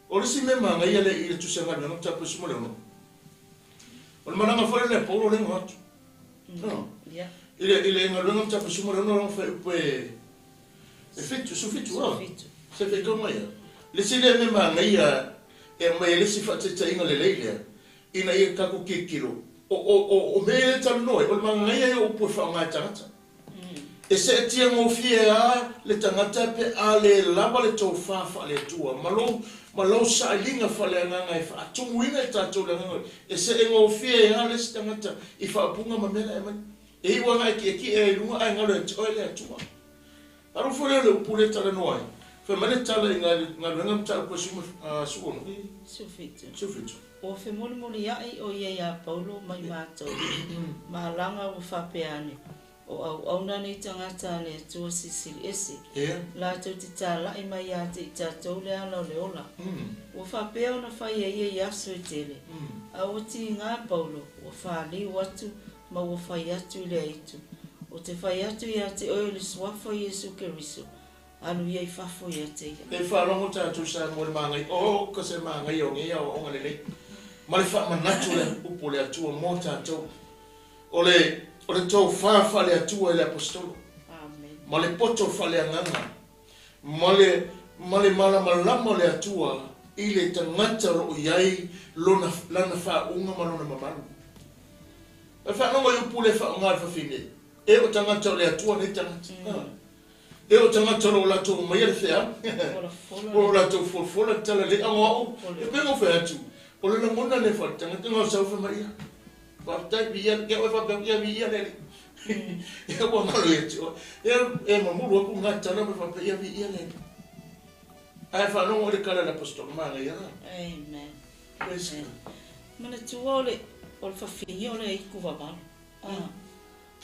O le isi mea manaia lea i le tusi a galuega mataupu 16, o le malaga foi lea Paulo lea na o atu. No. I le galuega mataupu 16 lona fuaiupu e 7, 17, o. Se faitau mai ia. Le isi lea mea manaia e aumai ai le isi faataitaiga lelei lea, ina ia tatou tilotilo, o mea ia e talanoa ai, o le manaia ia o upu e faaaoga e tagata. E seetia gofie lava le tagata pe a le lava le tofa faale-Atua ma lou sailiga faaleagaga e faatumuina i tatou le agaga. E see gofie lava le isi tagata i faaupuga ma mea la e aumai. E iu lava ina e tietie ai i luga ae galo ia te oe le Atua. Alu foi lea o le upu lea e talanoa ai. Fai mai le tala i galuega mataupu e 16. 17. Ua femulimuliai o ia iā Paulo mai matou, ma alaga ua faapea ane, o auauna nei tagata a le Atua Silisili Ese, latou te talai mai ia te i tatou le ala o le ola. Ua faapea ona fai e ia i aso e tele, a ua tiga Paulo, ua faliu atu ma ua fai atu i le aitu, Ou te fai atu ia te oe i le suafa o Iesu Keriso, alu ia i fafo ia te ia. E faalogo tatou Samoa i le manaia, oh ka se manaia o nei aoaoga lelei ma le faamanatu o le upu o le Atua mo tatou. O le o le tofa faale-Atua i le Aposetolo, ma le poto faaleagaga, ma le ma le malamalama o le Atua i le tagata o lo o i ai lona lana faauuga ma lona mamalu. E faalogo i upu le faaaoga e le fafine, e o tagata o le Atua nei tagata. E o tagata o lo o latou aumaia le feau, o lo o latou folafola le tala lelei, a o au, e pei ona ou fai atu, o le lagona lea faale-tagata, na o sau fai mai, ia, faafetai, viia, ia oe faapea atu, ia viia le Alii. Ia ua galo ia te oe. Ia, e mamulu atu lena tala ma faapea, ia viia le Alii. Ae faalogo i le tala a le Aposetolo, manaia la. Amen. Praise God. Manatua o le o le fafine o le aitu vavalo.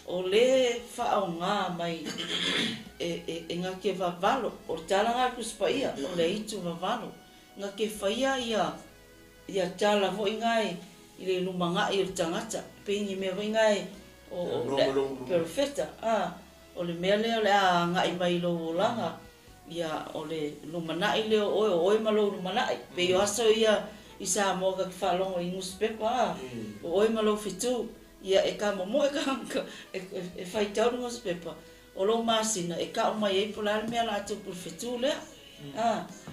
O le faaoga mai e e na te vavalo, o le tala lena a le Tusi Paia, o le aitu vavalo. Na te faia ia ia tala foi na i le lumanai o le tagata, pei ni mea foi na o le perofeta, o le mea lea o le a agai mai i lou olaga, ia o le lumanai lea o oe, o oe ma lou lumanai. Pei o aso ia i Samoa ta te faalogo i nusipepa, o oe ma lou fetu, ia e tamomoe tagata e faitau le nusipepa, o lou masina e tau mai ai po o le a le mea o le a tupu i le fetu lea.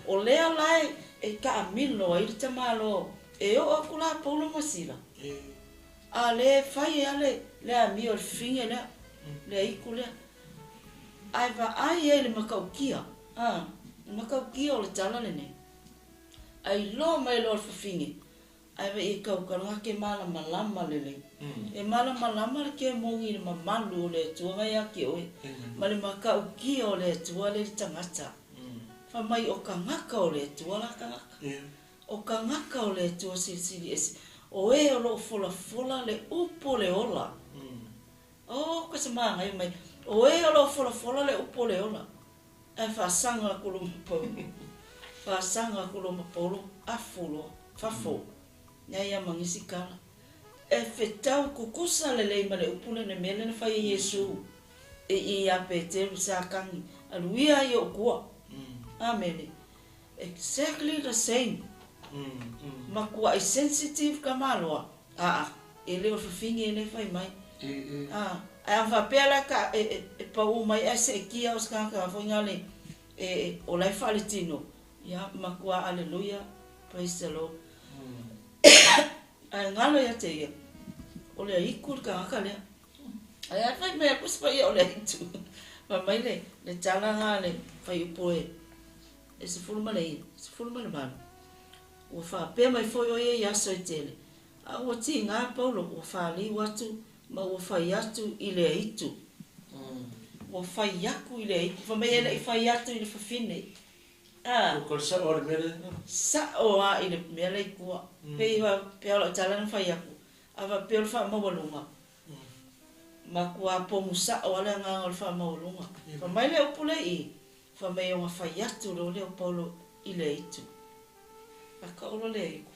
O lea la e taamilo ai le tamaloa e oo atu la Paulo ma Sila, a lea e fai ai lava le amio i le fafine lea, le aitu lea. Ae vaai ai i le matautia, le matautia o le tala lenei. Ae iloa mai loa le fafine, ae vaai e tautala ke malamalama lelei. E malamalama le kemoni i le mamalu o le Atua na ia te oe, ma le matautia o le Atua lea i le tagata. Fai mai o tagata o le Atua la tagata. O tagata o le Atua Silisili Ese, o e o loo folafola le upu o le ola. Oh, ka se manaia mai, o e o loo folafola le upu o le ola. Ae faasaga atu loa ma Paulo, faasaga atu loa ma Paulo, afu loa, fafo, leai lava ma nisi tala. E fetau tutusa lelei ma le upu lea i le mea lea na fai e Iesu. E i ia Peteru sa kagi alu ia i oʻu kua. Amene. Exactly the same. Makuaʻi sensitive ka maloa. Aa, e le o le fafine e le fai mai. A, ae a faapea la ka e paʻu mai ae seʻetia o se tagata foi gale e o la e faaletino, ia makuā aleluia, praise the Lord. Ae galo ia te ia, o le aitu le tagata lea. Ae a fai mai a le Tusi Paia o le aitu. Fai mai le tala na a le fuaiupu e 19, 18. Ua faapea mai foi o ia i aso e tele, a ua tigā Paulo ua faliu atu ma ua fai atu i le aitu. Ua fai atu i le aitu. Fai mai e le i fai atu i le fafine. A. O le sao o le mea lea. Sao a i le mea lea i tua. Pei o lau tala na fai atu. A faapea o le faamaualuga, matua pomu sao lava le agaga o le faamaualuga. Fai mai le upu lea i i, fai mai ona fai atu loa lea o Paulo i le aitu. A taolo le aitu,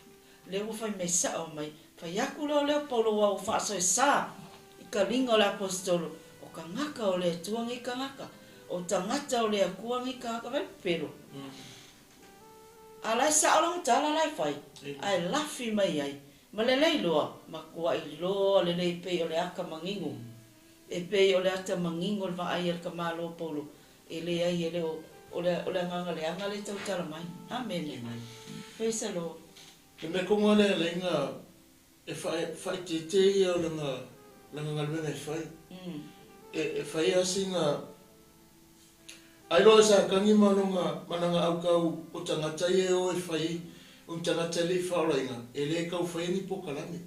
lea ua fai mai sao mai, fai atu loa lea o Paulo aua ua faasoesa i kaliga o le aposetolo, o tagata o le Atua nei tagata, o tagata o le Atua nei tagata. Vaai le pepelo. A la e sao lana tala la e fai, ae lafi mai ai. Ma lelei loa, matuaʻi loa lelei pei o le ata manino. E pei o le ata manino le vaai a le tamāloa o Paulo, e leai e le o, o le, o le agaga leaga lea e tautala mai. Amene. Praise the Lord. Le mea tonu lava lea laina e faaeteete ia o lana galuega e fai. E fai lava sina Ai loa e Satani ma lona managa autau o tagata ia e o e fai o ni tagata e le i faaolaina, e le tau faia ni pokalame.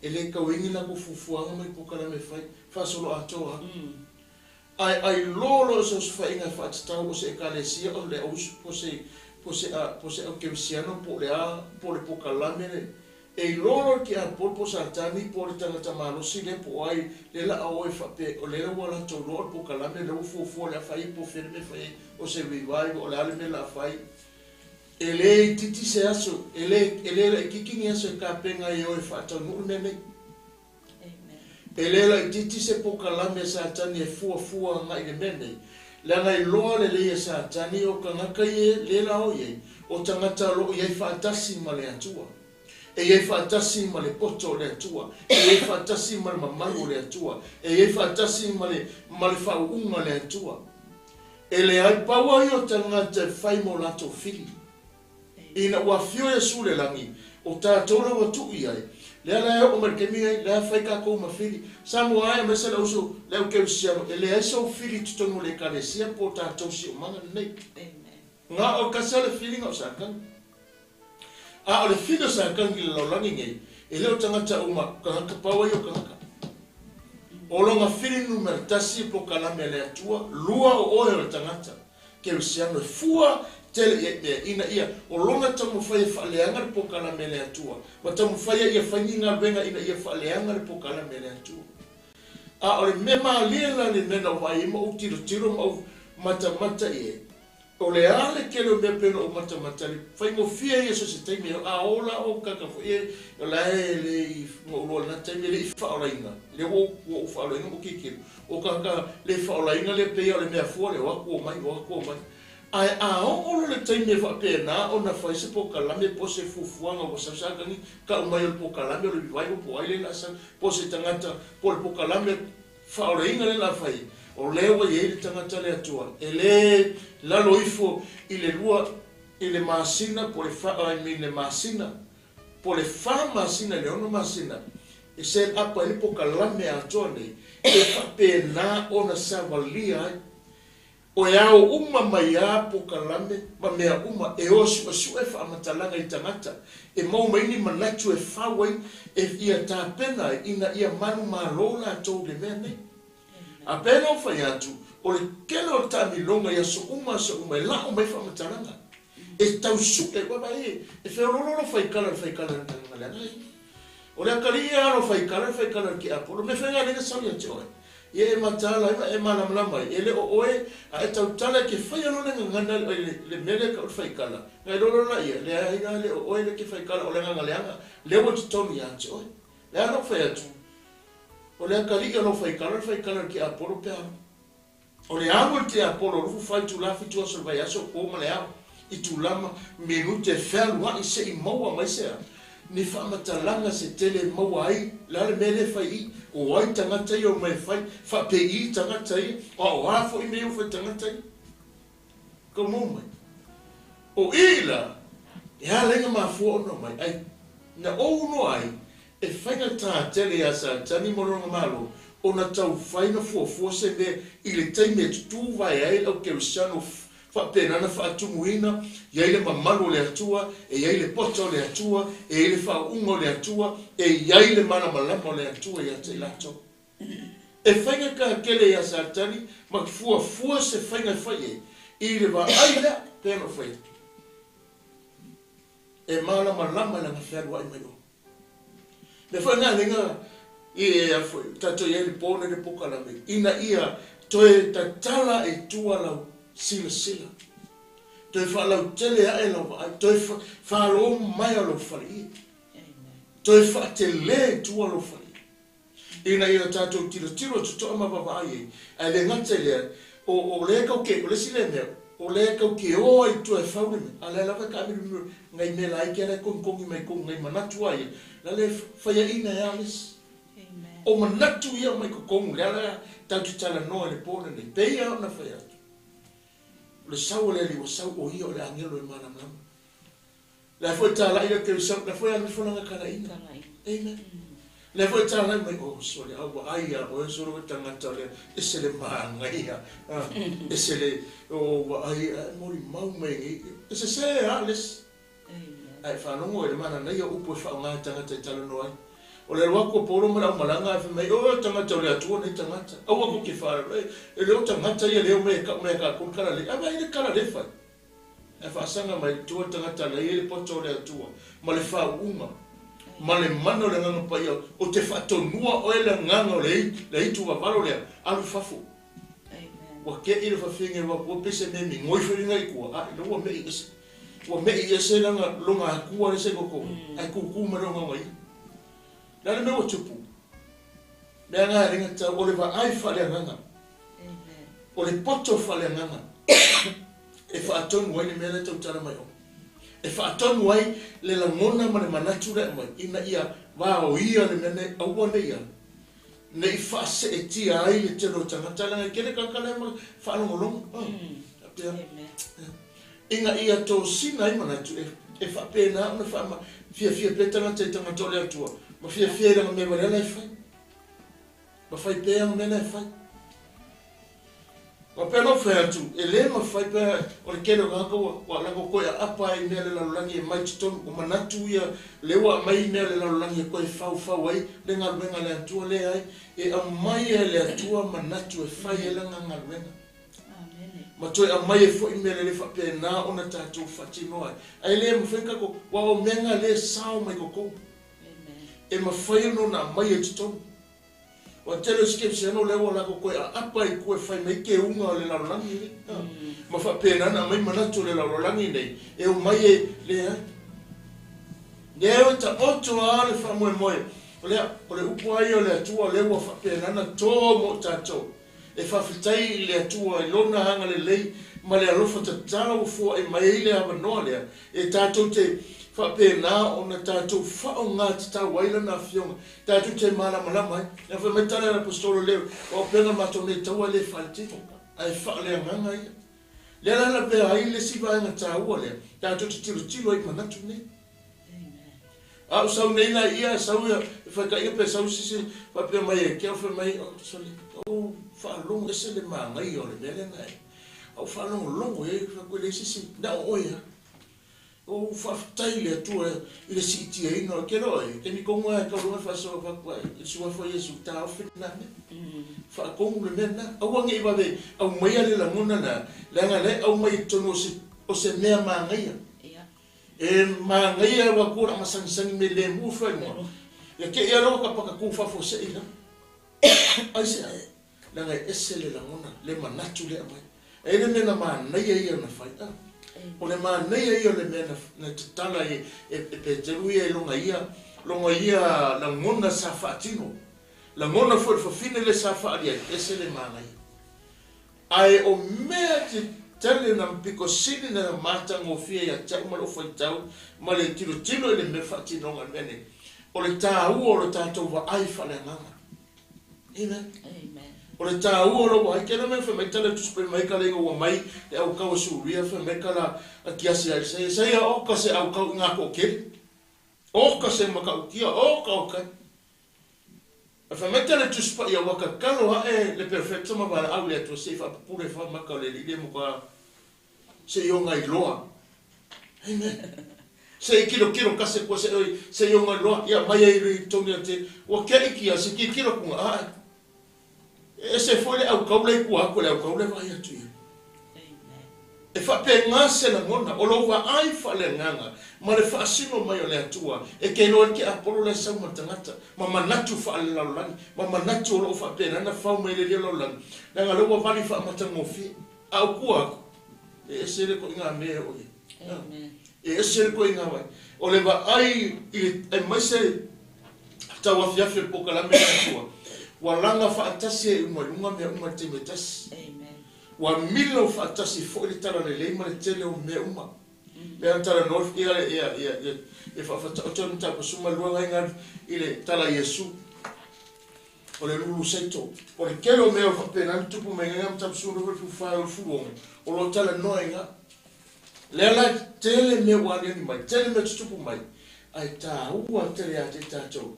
E le tau ai ni latou fuafuaga ma ni pokalame e fai, faasolo atoa lava. Ae ai loa loa se osofaiga e faatatau o se Ekalesia o le auusu po se po se po se aukerisiano po o le a po o le pokalame le E iloa loa le tiapolo po o Satani po o le tagata malosi lea po o ai lea la a o e faapea o lea ua latou iloa o le pokalame lea ua fuafua o le a fai ai po o fea le mea e fai ai o se revival o le a le mea la a fai. E le itiiti se aso, e le e le laitiiti ni aso e tapena ai e o e faataunuu le mea nei. E le laitiiti se pokalame a Satani e fuafua agai i le mea nei, leaga iloa lelei e Satani o tagata ia lea la o i ai, o tagata o lo o i ai faatasi ma le Atua. E i ai faatasi ma le poto o le Atua, e i ai faatasi ma le mamalu o le Atua, e i ai faatasi ma le, ma le faauuga a le Atua. E leai, pau ai o tagata e fai mo latou fili. Ina ua afio Iesu i le lagi, o tatou la ua tuu i ai. Lea la e oo mai le taimi nei, lea fai tatou ma fili. Samoa e, aemaise le uso, le au kerisiano, e leai sou fili i totonu o le Ekalesia po o tatou siomaga lenei. Na o le tasi lava le fili na o Satani. A o le fili o Satani i le lalolagi nei, e le o tagata uma, tagata pau ai o tagata. O lona fili numera tasi e polokalame a le Atua, lua o oe o le tagata. Kerisiano e fua tele i ai mea, ina ia o lona taumafai e faaleaga le polokalame a le Atua, ma taumafai ai ia fai ni galuega ina ia faaleaga le polokalame a le Atua. A o le mea malie la le mea na ou vaai ai ma ou tilotilo ma ou matamata i ai, O le a le tele o mea pei ona ou matamata le faigofie ia so o se taimi a ola ou tagata foi e o la e le i na ou iloa i lena taimi e le i faaolaina lea ua ua ou faaolaina ma ou tilotilo o tagata le faaolaina lea pei a o le mea fua le o atu omai o atu omai ae a oo loa le taimi e faapena ona fai se polokalame po o se fuafuaga ua sau Satani tau mai o le polokalame o le revival po o ai lea o le a sau po o se tagata po o le polokalame Faaolaina lea la fai, o lea ua i ai le tagata le Atua, e le lalo ifo i le lua, i le masina, po o le fa, I mean le masina, po o le fa masina i le ono masina, e set up ai le pokalame atoa nei, e faapena ona savalia ai. O e ao uma mai a pokalame ma mea uma e o suesue faamatalaga i tagata e maua mai ni manatu e fau ai e ia tapena ai ina ia manumalo latou i le mea nei. A pena o fai atu, o le tele o le taamiloga i aso uma aso uma e la'o mai faamatalaga e tau sue, ua vaai e feoloolo lo faikala le faikala i le tagata leaga ai. O le atalii ia alo faikala le faikala i le tiapolo, mea fai galena sau ia te oe. Ia e mataala ai ma e malamalama ai, e le o oe a e tautala e ke faia loa le gagana le mea lea e tau o le faikala, na e lolo la ia, leai la le o oe lea e te faikala o le agaga leaga, lea ua totonu ia te oe. Le a lou fai atu, o le atalii o lou faikala le faikala i le tiapolo pe a. O le alu a le tiapolo 24 itula 7 aso o le vaiaso, po ma le ao, itula ma minute e fealuai se i maua mai se a, ni faamatalaga se tele e maua ai le a le mea lea e fai i i, o ai tagata ia o mai e fai, faapei tagata ia, a o a foi mea ia ua fai tagata ia. Kau maua mai. O i la, e ala ai na mafua ona omai, ai na ou noa ai e faigata tele iā Satani ma lona Malo ona taufai na fuafua se mea i le taimi e tutū vae ai le au Kerisiano faapena na faatumuina, i ai le mamalu o le Atua, e i ai le pota o le Atua, e i ai le faauuga o le Atua, e i ai le malamalama o le Atua ia te i latou. E faigata tele iā Satani ma fuafua se faiga e fai ai i le vaai lea, pei ona ou fai atu. E malamalama i lana fealuai mai o. Mea foi na lenga i e a foi, tatou i ai le po nei le pokalame, ina ia toe tatala i tua lau silasila, toe faalautele ae lau vaai, toe faalomai lou faleie, toe faatele i tua lou faleie, ina ia tatou tilotilo totoa ma vaavaai ai. Ae le gata i lea, o lea kau ke, o le isi lea mea, o lea kau ke oa i tua e fau le mea, a lea lava e taamilomilo ngai mea laiti lea e kogikogi mai totonu ngai manatu a ia, la le faiaina e a le isi. O manatu ia mai totonu, lea la tatou te talanoa i le po lenei, pei lava ona fai atu. O le sau o le Alii ua sau, o ia o le agelo e malamalama. La foi talai le kerisiano, la foi alu ifo lana talaiga. Amen. La foi talai mai, oh, sole, au vaai ia oe, sole oe tagata lea, ese le manaia, ese le, oh, vaai, molimau mai nei, e sese lava le isi. Ae faalogo i le mananaia o upu e faaaoga e tagata e talanoa ai. O le alu atu o Paulo ma le aumalaga ae fai mai, oh, tagata o le Atua nei tagata. Aua tou te faalalo, e le o tagata ia lea o mai e tau mai e tatou le kalalei. Ae vaai i le kalalei fai. Ae faasaga mai i tua le tagata na i ai le poto o le Atua, ma le faauuga, ma le mana o le Agaga Paia, ou te faatonua oe le agaga o le aitu vavalo lea, alu i fafo. Ua te'i le fafine ua atua pei se mea migoi foi lena i tua, a ua me'i ese. Ua me'i ese lana lona atua le se totonu, ae tūtū mai lona ona ia. Le a le mea ua tupu? Mea na e le gatau, o le vaai faaleagaga. O le poto faaleagaga e faatonu ai le mea lea e tautala mai oe. E faatonu ai le lagona ma le manatu lea e aumai ina ia vaoia le mea nei, aua ne i a, ne i faaseetia ai le tele o tagata, leaga e tele tagata la e faalogologo. Faapea. Ina ia tosina ai manatu e faapena ona faama fiafia pea tagata i tagata o le Atua ma fiafia i lana mea valea la e fai. Ma fai pea ana mea la e fai. Ua pea ona ou fai atu, e le mafai pea o le tele o tagata ua ua latou toe aapa ai i mea o le lalolagi e mai totonu, o manatu ia lea ua aumai i mea o le lalolagi e toe faufau ai le galuega a le Atua, leai, e aumai e le Atua manatu e fai ai lana galuega. Ma toe aumai ai foi mea lelei faapena ona tatou faatinoa ai. Ae le mafai ona tatou, aua o mea na lea e sao mai totonu. E mafai ona ona aumai ai totonu. Ua tele o isi kerisiano lea ua latou toe aapa i tua e fai mai keuga o le lalolagi nei. Ma faapena ona aumai manatu o le lalolagi nei e omai e leai. Lea ua taoto lava le faamoemoe o lea, o le upu lava ia o le Atua lea ua faapena ona to mo tatou. E faafetai i le Atua i Lona agalelei ma le alofa tatala ua foai mai ai le avanoa lea e tatou te faapena ona tatou faaaoga tatau ai Lana Afioga, tatou te malamalama ai. Ina fai mai tala a le Aposetolo lea, o auupega matou nei taua e le faaletino, ae faaleagaga ia. Lea la lavea ai le isi vaega taua lea, tatou te tilotilo ai i manatu nei. A ou sau nei la ia, sau ia, e faitaia pe sau se isi faapea mai e te au fai mai, oh, sole, ou faalogo ese le manaia o le mea lea na e. A ou faalogologo i ai, fai atu e leai se isi, na o oe lava. Ou faafetai i le Atua i le siitiaina o le tele o e, taimi tonu lava e tau loa faasoa avatu ai i le Suafa o Iesu, taofi lena mea. Faatonu le mea lena. Aua ne i vave aumaia le lagona lena, leaga o lea e aumai i totonu o se mea manaia. E manaia ua atu la masagisagi me lemu fai mua. Ia te ia loa ka paka ku fafo se ila. Ai se ai. Leaga e ese le lagona, le manatu le aumai. E le mea na manaia ia na fai a. O le manaia ia o le mea na tatala e Peteru ia i lona ia, lona ia lagona sa faatino. Lagona foi le fafine le sa faali ai, ese le manaia. Ae o mea tetele na piko sili na matagofie ia te au ma lou faitau ma le tilotilo i le mea faatinoga i le mea nei, o le taua o le tatou vaai faaleagaga. Amen. Amen. O le taua o lou vaai, kena mea fai mai tala i Tusi Paia mai ka leiga ua mai le aukau a Suria fai mai ka la kiasi a Isaia, Isaia oka se aukau i ngā kookele, oka se makaukia, oka okai. Ae fai mai tala i Tusi Paia ua kakalo ae le perfecto ma valaau i le Atua se i faapupula i fa maka o le alii le moka se i oga iloa. Amen. Se i kilokilo kase kua se oi se i oga iloa ia mai ai i tonu ia te ua kia iki ia se kilokilo kunga ae. E ese foi le aukau la i kua aku le aukau le vaai atu ia. E faapena se lagona o lou vaai faaleagaga ma le faasino mai o le Atua e ke iloa ai le tiapolo la e sau ma le tagata, ma manatu faalelalolagi, ma manatu o lo o faapena ona fau mai le lalolagi, leaga o lea ua vali faamatagofie. A o tua atu, e ese le koiga mea e oo i ai. E ese le koiga vai. O le vaai i le, aemaise tauafiafi o le polokalame a le Atua, ua laga faatasi ai uma i luga mea uma i le taimi e tasi. Ua milo faatasi foi le talalelei ma le tele o mea uma. Pei ona talanoa ia ia ia ia ia faafataoto le mataupu 12 aiga i le tala a Iesu o le lulu saito. O le tele o mea o faapena ona tupu mai ai mataupu 12 14 o le 16 o lo o talanoa ai ina. Lea la e tele mea ua aliali mai, tele mea tutupu mai, ae taua tele ia te tatou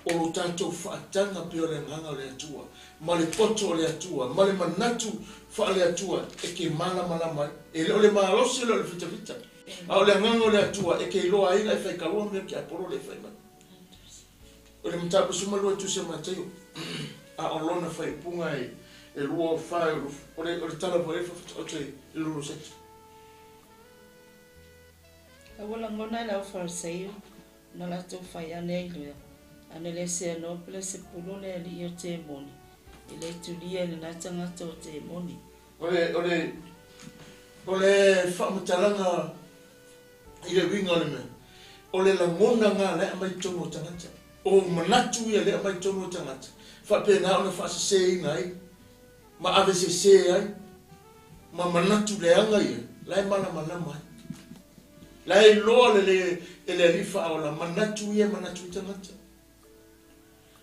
o lo tatou faataga pea o le agaga o le Atua, ma le poto o le Atua, ma le manatu faale-Atua e ke malamalama ai. E le o le malosi, e le o le fitafita, a o le agaga o le Atua e ke iloa ai la e faikaua mea o ke Apolo le e fai mai. O le mataupu 12 tusi a Mataio, a o lona faaiupuga e 2 4, o le tala foi e faafataoto i le lulu saito. A ua lagona e le au Farisai na latou fai ane ai lea, ane le se anoa Pelesepulu le alii o temoni, e le tulia i lena tagata o temoni. O le, o le, o le faamatalaga i le uiga o le mea, o le lagona lena lea e aumai i totonu o tagata. O manatu ia lea e aumai i totonu o tagata, faapena ona faaseseina ai, ma avesese ai, ma manatu leaga ia, la e malamalama ai. La e iloa lelei e le Alii Faaola manatu ia e manatu ai tagata.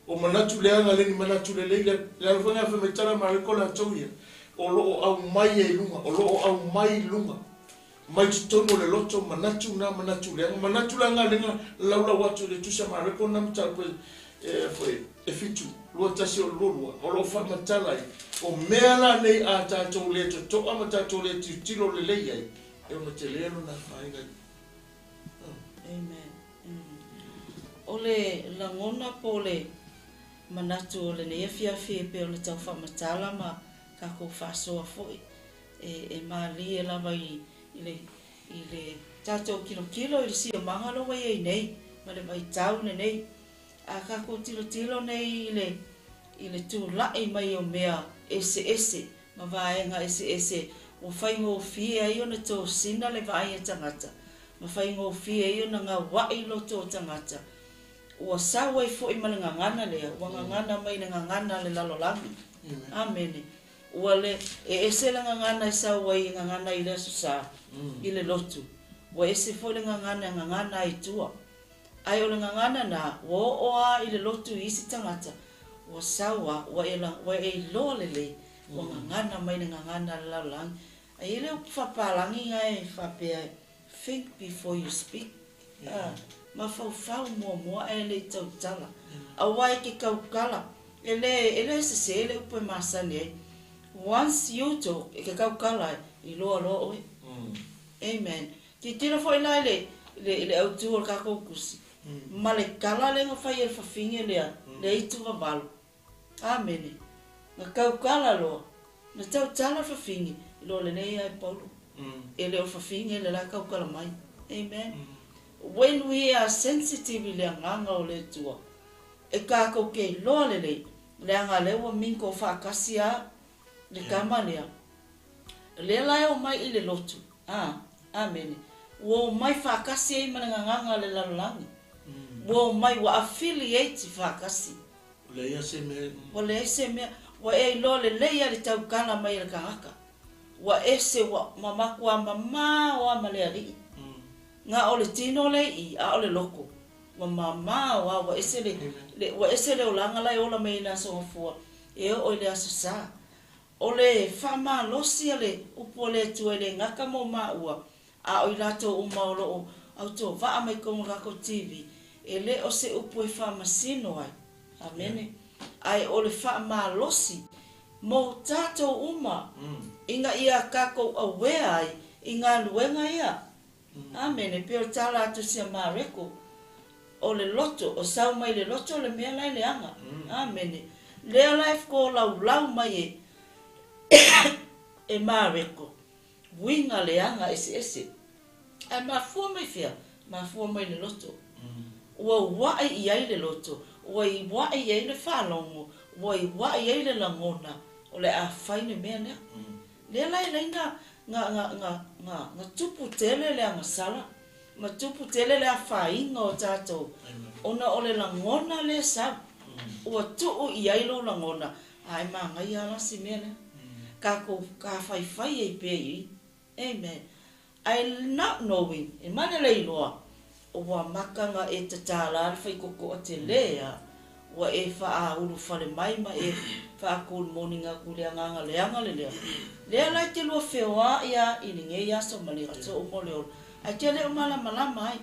O manatu leaga le ni manatu lelei le le ala foi lena fai mai tala Mareko latou ia, o lo o aumai ai i luga, o lo o aumai i luga mai totonu o le loto manatu na manatu leaga, manatu leaga lena laulau atu i le tusi a Mareko na mataupu e foi e 7, 2 1 o le 22, o lo o faamatala ai, o mea la nei a tatou le totoa ma tatou le tilotilo lelei ai, e ono tele lona afaina. Amen. O le lagona po o le manatu o lenei afiafi e pei ona tau faamatala ma tatou faasoa foi e malie lava i le i le tatou tilotilo i le siomaga lea ua i ai nei ma le vaitau lenei. A tatou tilotilo nei i le i le tulai mai o mea eseese ma vaega eseese ua faigofie ai ona tosina le vaai a tagata ma faigofie ai ona gaua'i loto o tagata. Ua sau ai foi ma le gagana lea, ua gagana mai le gagana a le lalolagi. Amene. Ua le, e ese le gagana e sau ai e gagana i le Aso Sa, i le lotu. Ua ese foi le gagana e gagana ai i tua. Ae o le gagana na, ua oo a i le lotu i isi tagata, ua sau a, ua e, ua e iloa lelei, ua gagana mai le gagana a le lalolagi. Ae i ai le upu faapalagi na e faapea, think before you speak. A, mafaufau muamua ae le i tautala. Aua e ke tautala, e le, e le sese le upu e masani ai. Once you talk, e ke tautala ai, iloa loa oe. Amen. Tilotilo foi la i le, i le, i le autu o le tatou tusi, ma le tala lea na fai e le fafine lea, le aitu vavalo. Amene. Na tautala loa, na tautala le fafine, iloa lelei lava e Paulo. E le o le fafine le la tautala mai. Amen. When we are sensitive i le agaga o le Atua, e tatou te iloa lelei, leaga lea ua mingle faatasi lava le tama lea. Lea la e omai i le lotu. A, amene. Ua omai faatasi ai ma le gagana a le lalolagi. Ua omai, ua affiliate faatasi. Ua leai se mea. Ua leai se mea. Ua e iloa lelei lava i le taukala mai a le tagata, ua ese ua ma makuā mamao lava ma le Alii. Na o le tino le i i, a o le loto, ua mamao lava, ua ese le, le, ua ese le olaga la e ola mai ai i le Aso Gafua e oo i le Aso Sa. O le faamalosi a le upu a le Atua e le gata mo maua, a o i latou uma o lo o autovaa mai totonu o le tatou TV, e le o se upu e faamasino ai. Amene. Ae o le faamalosi mo tatou uma, ina ia tatou aware ai i galuega ia. Amene. Pei o le tala atu sia Mareko, o le loto, o sau mai le loto le mea la e leaga. Amene. Lea la e fkolaulau mai e e Mareko, uiga leaga eseese. Ae mafua mai fea? Mafua mai le loto. Ua ua'i i ai le loto, ua ua'i i ai le faalogo, ua ua'i i ai le lagona o le a fai le mea lea. Lea la e alai na, na, na, na, na, na tupu tele le agasala, ma tupu tele le afaina o tatou, ona o le lagona lea e sau. Ua tuu i ai lou lagona, a e manaia lava la si mea lea. Tatou tafaifai ai pea i i. Amen. Ae not knowing, e male le iloa, ua maka na e tatala le faitotoa tele a, ua e faaulu fale mai ma e faa-good morning atu i le agaga leaga le lea. Lea la e te lua feoai a i lenei aso ma le aso uma o le ola, ae te le o malamalama ai.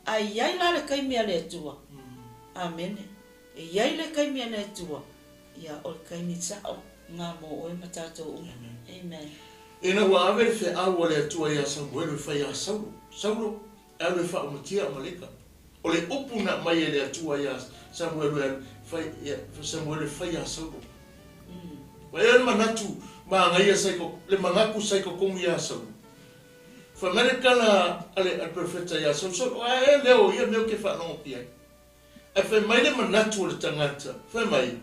Ae i ai la le taimi a le Atua. Amene. E i ai le taimi a le Atua. Ia, o le taimi sa'o na mo oe ma tatou uma. Amen. Ina ua ave le feau a le Atua iā Samuelu e fai iā Saulo, Saulo, e alu e faaumatia Amaleka. O le upu na aumai e le Atua iā Samuelu e alu fai ia Samuelu e fai iā Saulo. Ua i ai le manatu magaia sa i le manatu sa i totonu iā Saulo. Fai mai le tala a le perofeta iā Saulo, Saulo, a e leo ia mea ou te faalogo atu i ai. Ae fai mai le manatu o le tagata, fai mai,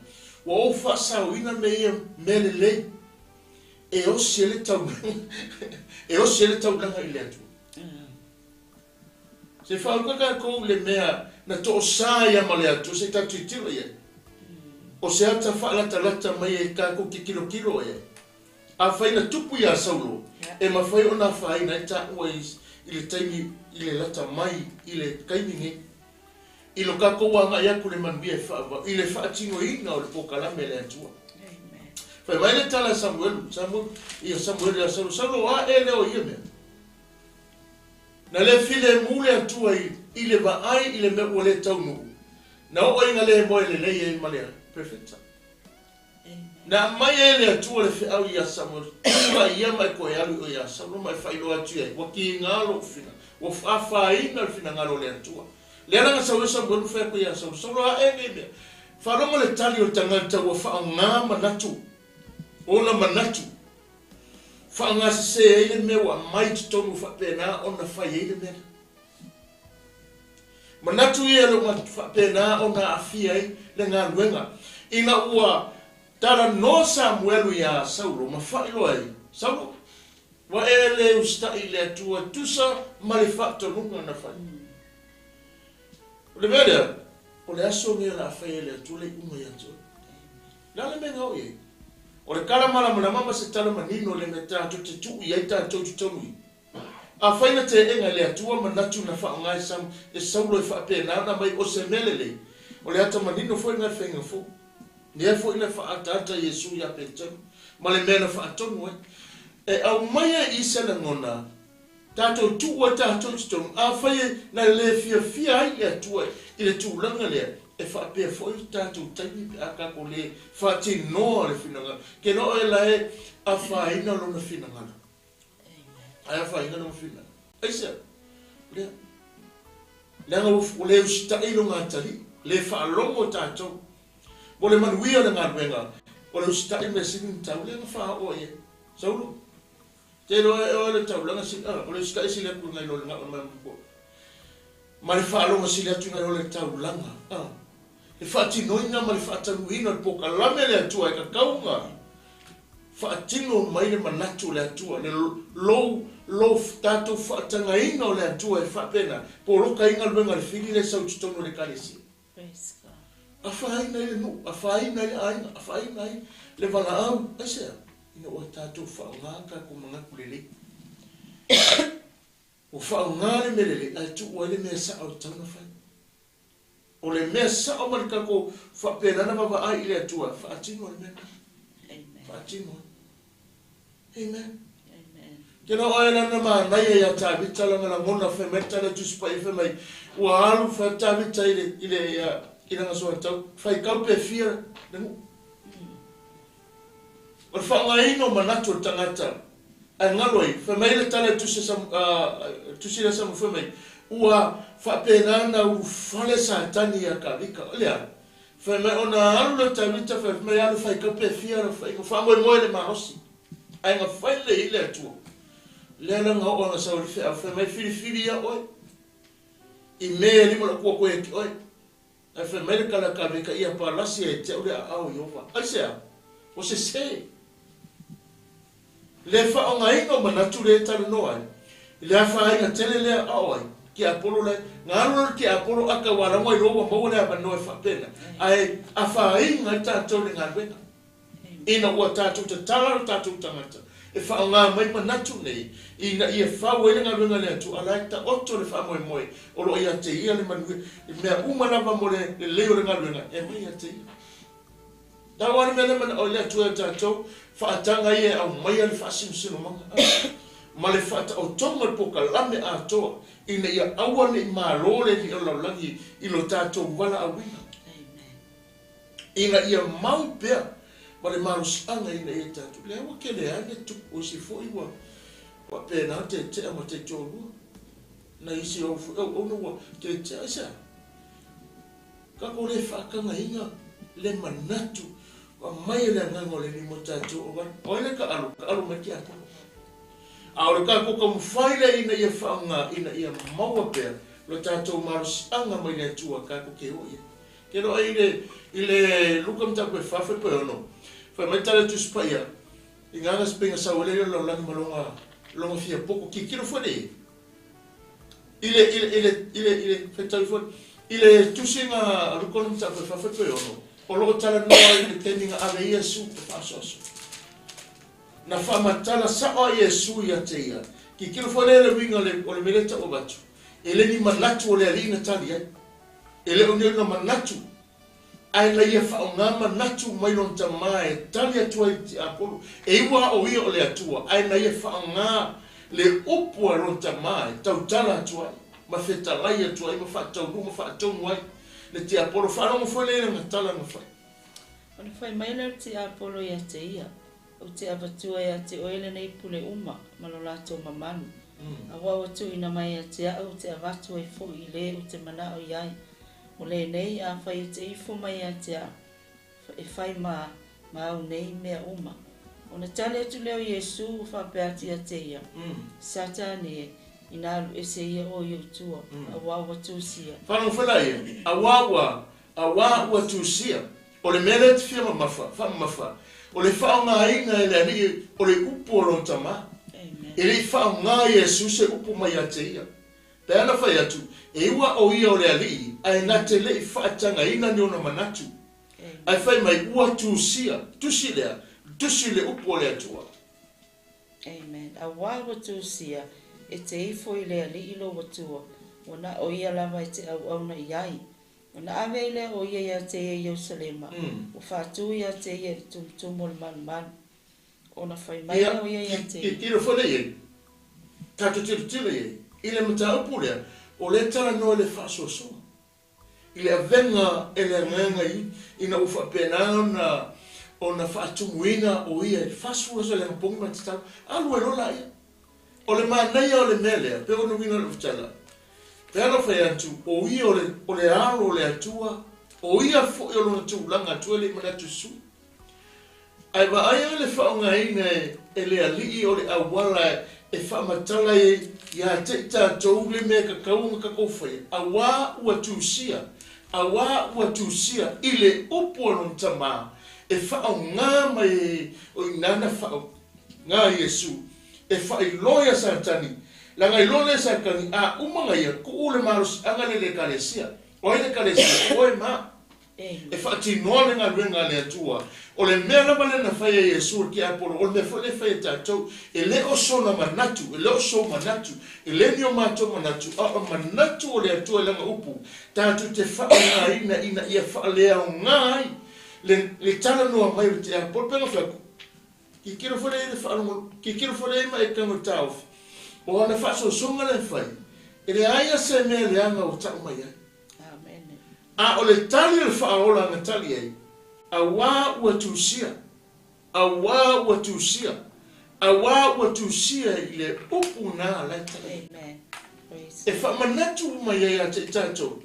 Ua ou faasaoina mea ia mea lelei, e osi ai le taulaga, e osi ai le taulaga i le Atua. Se i faaluka tatou i le mea na toosā ia ma le Atua, se i tatou tilotilo i ai. O se ata faalatalata mai e tatou te tilotilo i ai. Afai na tupu iā Saulo, e mafai ona afaina ai taua i le taimi i le lata mai i le taimi nei. I lo tatou agai atu i le manuia e faavau i le faatinoina o le polokalame a le Atua. Fai mai le tala a Samuelu, Samuelu, ia Samuelu ia Saulo, Saulo, o a ea lea o ia mea? Na le filemu le Atua i, i le vaai i le mea ua le taunuu, na oo ina le moe lelei ai ma le Perfecta. Na aumai ai e le Atua le feau iā Samuelu, Tula ia ma e toe alu i o iā Saulo ma e faailoa atu i ai, ua kiga lou fina, ua afaina le finagalo o le Atua. Lea la na sau ai Samuelu fai atu iā Saulo, Saulo ae nei mea. Faalogo le tali o le tagata ua faaaoga manatu, ona manatu, faaaoga sese ai le mea ua aumai i totonu faapena ona fai ai le mea lea. Manatu ia le ua faapena ona aafia ai le galuega, ina ua talanoa Samuelu iā Saulo ma faailoa ai, Saulo, ua e le usitai i le Atua tusa ma le faatonuga na fai. O le mea lea, o le aso lenei o le a fai ai e le Atua le iuga ia te oe. O le a le mea na oo i ai? O le tala malamalama ma se tala manino le mea tatou te tuu i ai tatou i totonu i. Afai na teena e le Atua manatu na faaaoga e Sam, e Saulo e faapena ona aumai o se mea lelei, o le ata manino foi lena e faiga fou. Lea foi na faaataata Iesu iā Peteru ma le mea na faatonu ai. E aumaia i se lagona, tatou tuu ai tatou i totonu, afai na le fiafia ai le Atua i le tulaga lea, e faapea foi tatou taimi pe a tatou le faatinoa le finagalo. Ke loa oe la e afaina lona finagalo. Ae afaina lona finagalo. Aisea? Lea. Leaga ua le usitai lona atalii, le faalogo tatou. Mo le manuia o le galuega, o le usitai mea sili ona tau lea na faaoo ai e Saulo. Te iloa e oe le taulaga sili, a, o le usitai sili atu nai lo le gao mai ma ma le faalogo sili atu nai lo le taulaga, a. Le faatinoina ma le faatanuina o le polokalame a le Atua e tatau ona faatino mai le manatu o le Atua, le lou, lou tatou faatagaina o le Atua e faapena, poloka ai galuega a le fili lea e sau i totonu o le Ekalesia. Afaina ai le nuu, afaina ai le aiga, afaina ai le valaau. Aisea? Ina ua tatou faaaoga tatou manatu lelei. Ua faaaoga le mea lelei ae tuu ai le mea sao e tatau ona fai. O le mea sao ma le tatou faapena ona vaavaai i le Atua, faatino le mea lena. Faatino ai. Amen. Ke la oe lana manaia ia Tavita lana lagona fai mai le tala i Tusi Paia fai mai ua alu fai Tavita i le i le i lana soatau faitau pe fia le nuu. O le faaaogaina o manatu o le tagata ae galo ai, fai mai le tala i Tusi a Tusi lea Samu fai mai ua faapena ona ulufale Satani ia Tavita. O le a? Fai mai ona alu lea o Tavita fai mai alu faitau pe fia lau faiga faamoemoe i le malosi. Ae na fai lelei ai le Atua. Lea la na oo ana sau i le feau, fai mai, Filifili ia oe, i mea e lima lou tua koe ia te oe. Ae fai mai le kalaka aveka ia palasi ia te au le aao o Ieova. Aisea? Ua sese. Le faaaogaina o manatu lea e talanoa ai, i le afaina tele lea a o ai? Tiapolo la e. Na alu loa le tiapolo aka ua alaga iloa ua maua le avanoa e faapena, ae afaina ai tatou i le galuega. Ina ua tatou tatala lo tatou tagata e faaaoga mai manatu nei ina ia fau ai le galuega a le Atua, a la e taoto le faamoemoe o lo o ia te Ia le manuia, i mea uma lava mo le lelei o le galuega, e aumai ia te Ia. Tau lava le mea lea manao ai le Atua ia tatou, faataga ia e aumaia le faasinosinomaga ma le faataotoga o le polokalame atoa ina ia aua ne i malo le alii o le lalolagi i lo tatou valaauina. Ina ia mau pea ma le malosiaga ina ia tatou. Lea ua tele ai le tupu o isi foi ua faapena tetea ma taitoalua. Nai isi au foi auauna ua tetea. Aisea? Tatou le faatagaina le manatu aumai e le Agaga o le Alii mo tatou o ai. O ai le taaalo? Taaalo mai tiakono. A o le tatou taumafai lea ina ia faaaoga ina ia maua pea lo tatou malosiaga mai le Atua tatou te o i ai. Ke loa i le, i le Luka mataupu e fa fai poe ono, fai mai tala Tusi Paia, i ngana spinga sau ele le lalolagi ma longa, longa fia poko, tilotilo foi le i le, i le, i le, i le, i le, faitau foi, i le tusiga a Luka le mataupu e fa fai poe ono, o loo talanoa i le taimi na ave ai Iesu e faasoaso. Na faamatala sao a Iesu ia te ia, tilotilo foi le le uiga o le mea lea tau avatu, e le ni manatu o le Alii na tali ai. E le o ni ona manatu, ae na ia faaaoga manatu mai lona Tama e tali atu ai i le tiapolo. E iwa o ia o le Atua, ae na ia faaaoga le upu a lona Tama e tautala atu ai, ma fetalai atu ai, ma faataunuu ma faatonu ai le tiapolo. Faalogo foi lea i lana tala na fai. Ona fai mai lea o le tiapolo ia te ia, Ou te avatua ia te oe lenei pule uma ma lo latou mamalu, aua ua tuuina mai ia te au ou te avatu ai foi i le ou te manao i ai. O lenei, afai e te ifo mai ia te au, e fai ma, ma au nei mea uma. Ona tali atu lea o Iesu ua faapea atu ia te ia, Satani e, ina alu ese ia oe i ou tua, aua ua tusia. Faalogo foi la ia, aua ua, aua ua tusia. O le mea lea e te fia mamafa, faamamafa, o le faaaogaina e le Alii o le upu o lona Tama. E le i faaaoga Iesu se upu mai ia te ia. Pe ana fai atu, e ua o ia o le Alii, ae na te le i faatagaina ni ona manatu. Ae fai mai, ua tusia, tusi lea, tusi le upu o le Atua. Amen. Aua ua tusia, e te ifo i le Alii lou Atua, ua na o ia lava e te auauna i ai. Ona ave ai lea o ia ia te ia i Ierusalema, ua faatu ia te ia i le tumutumu o le malumalu. Ona fai mai Ia, lea o ia ia te ia. tilotilo foi lea i ai, tatou tilotilo i ai i le mataupu lea, o lea e talanoa i le faasoasoa, i le avega e le Agaga i, ina ua faapena ona, ona faatumuina o ia i le 40 aso e le agapogi ma le tatalo, alu ai loa laia. O le manaia o le mea lea, pei ona uiga lau tala, pe ana fai atu, o ia o le, o le Alo o le Atua, o ia foi o lona tulaga Atua e le i manatu sui. Ae vaai ai le faaaogaina e, e le Alii o le auala e faamatala ai ia te i tatou le mea e tatau ona tatou faia, auā ua tusia, auā ua tusia i le upu a lona Tama e faaaoga mai ai, o i ina na faaaoga Iesu e faailoa ia Satani, leaga iloa lea e Satani, a uma na ia, tuu le malosiaga lea i le Ekalesia. O ai le Ekalesia? O oe ma. E faatinoa le galuega a le Atua. O le mea lava lea na fai e Iesu le tiapolo, o le mea foi lea e fai e tatou. E le o sona manatu, e le o sou manatu, e le ni o matou manatu, a o le manatu o le Atua i Lana Upu, tatou te faaaogaina ina ia faaleaoga ai le, le talanoa mai o le tiapolo. Pei ona fai atu, tilotilo foi lea i le faalogo, tilotilo foi lea i ma e tago i taofi, o ana faasoasoga lea e fai, e leai lava se mea leaga ua tau mai ai. A o le tali o le faaola na tali ai, Auā ua tusia, auā ua tusia, auā ua tusia i le upu na la e tali ai. E faamanatu uma mai ai ia te i tatou,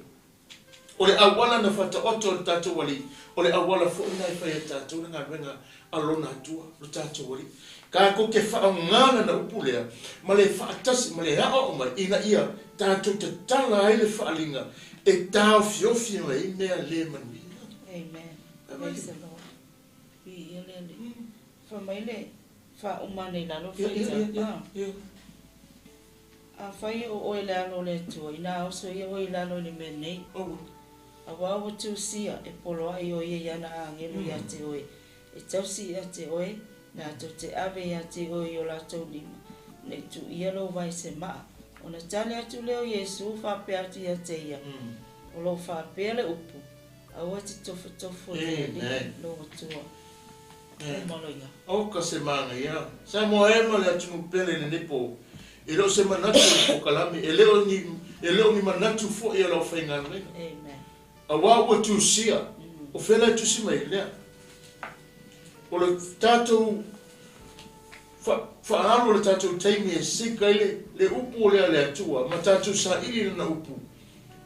o le auala na faataoto e le tatou Alii, o le auala foi na e fai e tatou le galuega a Lona Atua, lo tatou Alii. Tatou te faaaoga lana upu lea ma le faatasi ma le aoao mai ina ia tatou tatala ai le faaaliga e taofiofi mai ai mea le manuia. Amen. Praise the Lord. Viia le Alii. Fai mai le faauma ane i lalo le faitau. Afai o oe le alo o le Atua, inā oso ia oe i lalo i le mea nei. Auā ua tusia e poloaʻi ʻo ia i ana āgelo iā te oe, E tausi ia te oe, latou te ave ia te oe i o latou lima, nei tuuia lou vae se maa. Ona tali atu lea o Iesu faapea atu ia te ia, O lo o faapea le upu, Aua te tofotofo i le Alii lou Atua. Uma loia. Oka se manaia. Samoa e ma le atunuu pele i lenei po. E le o se manatu o le polokalame, e le o ni, e le o ni manatu foi o le aufaigaluega. Amen. Auā ua tusia, o fea la e tusi mai ai lea? O le tatou faaalu o le tatou taimi e seek ai le, le upu o lea a le Atua ma tatou saili i Lana upu,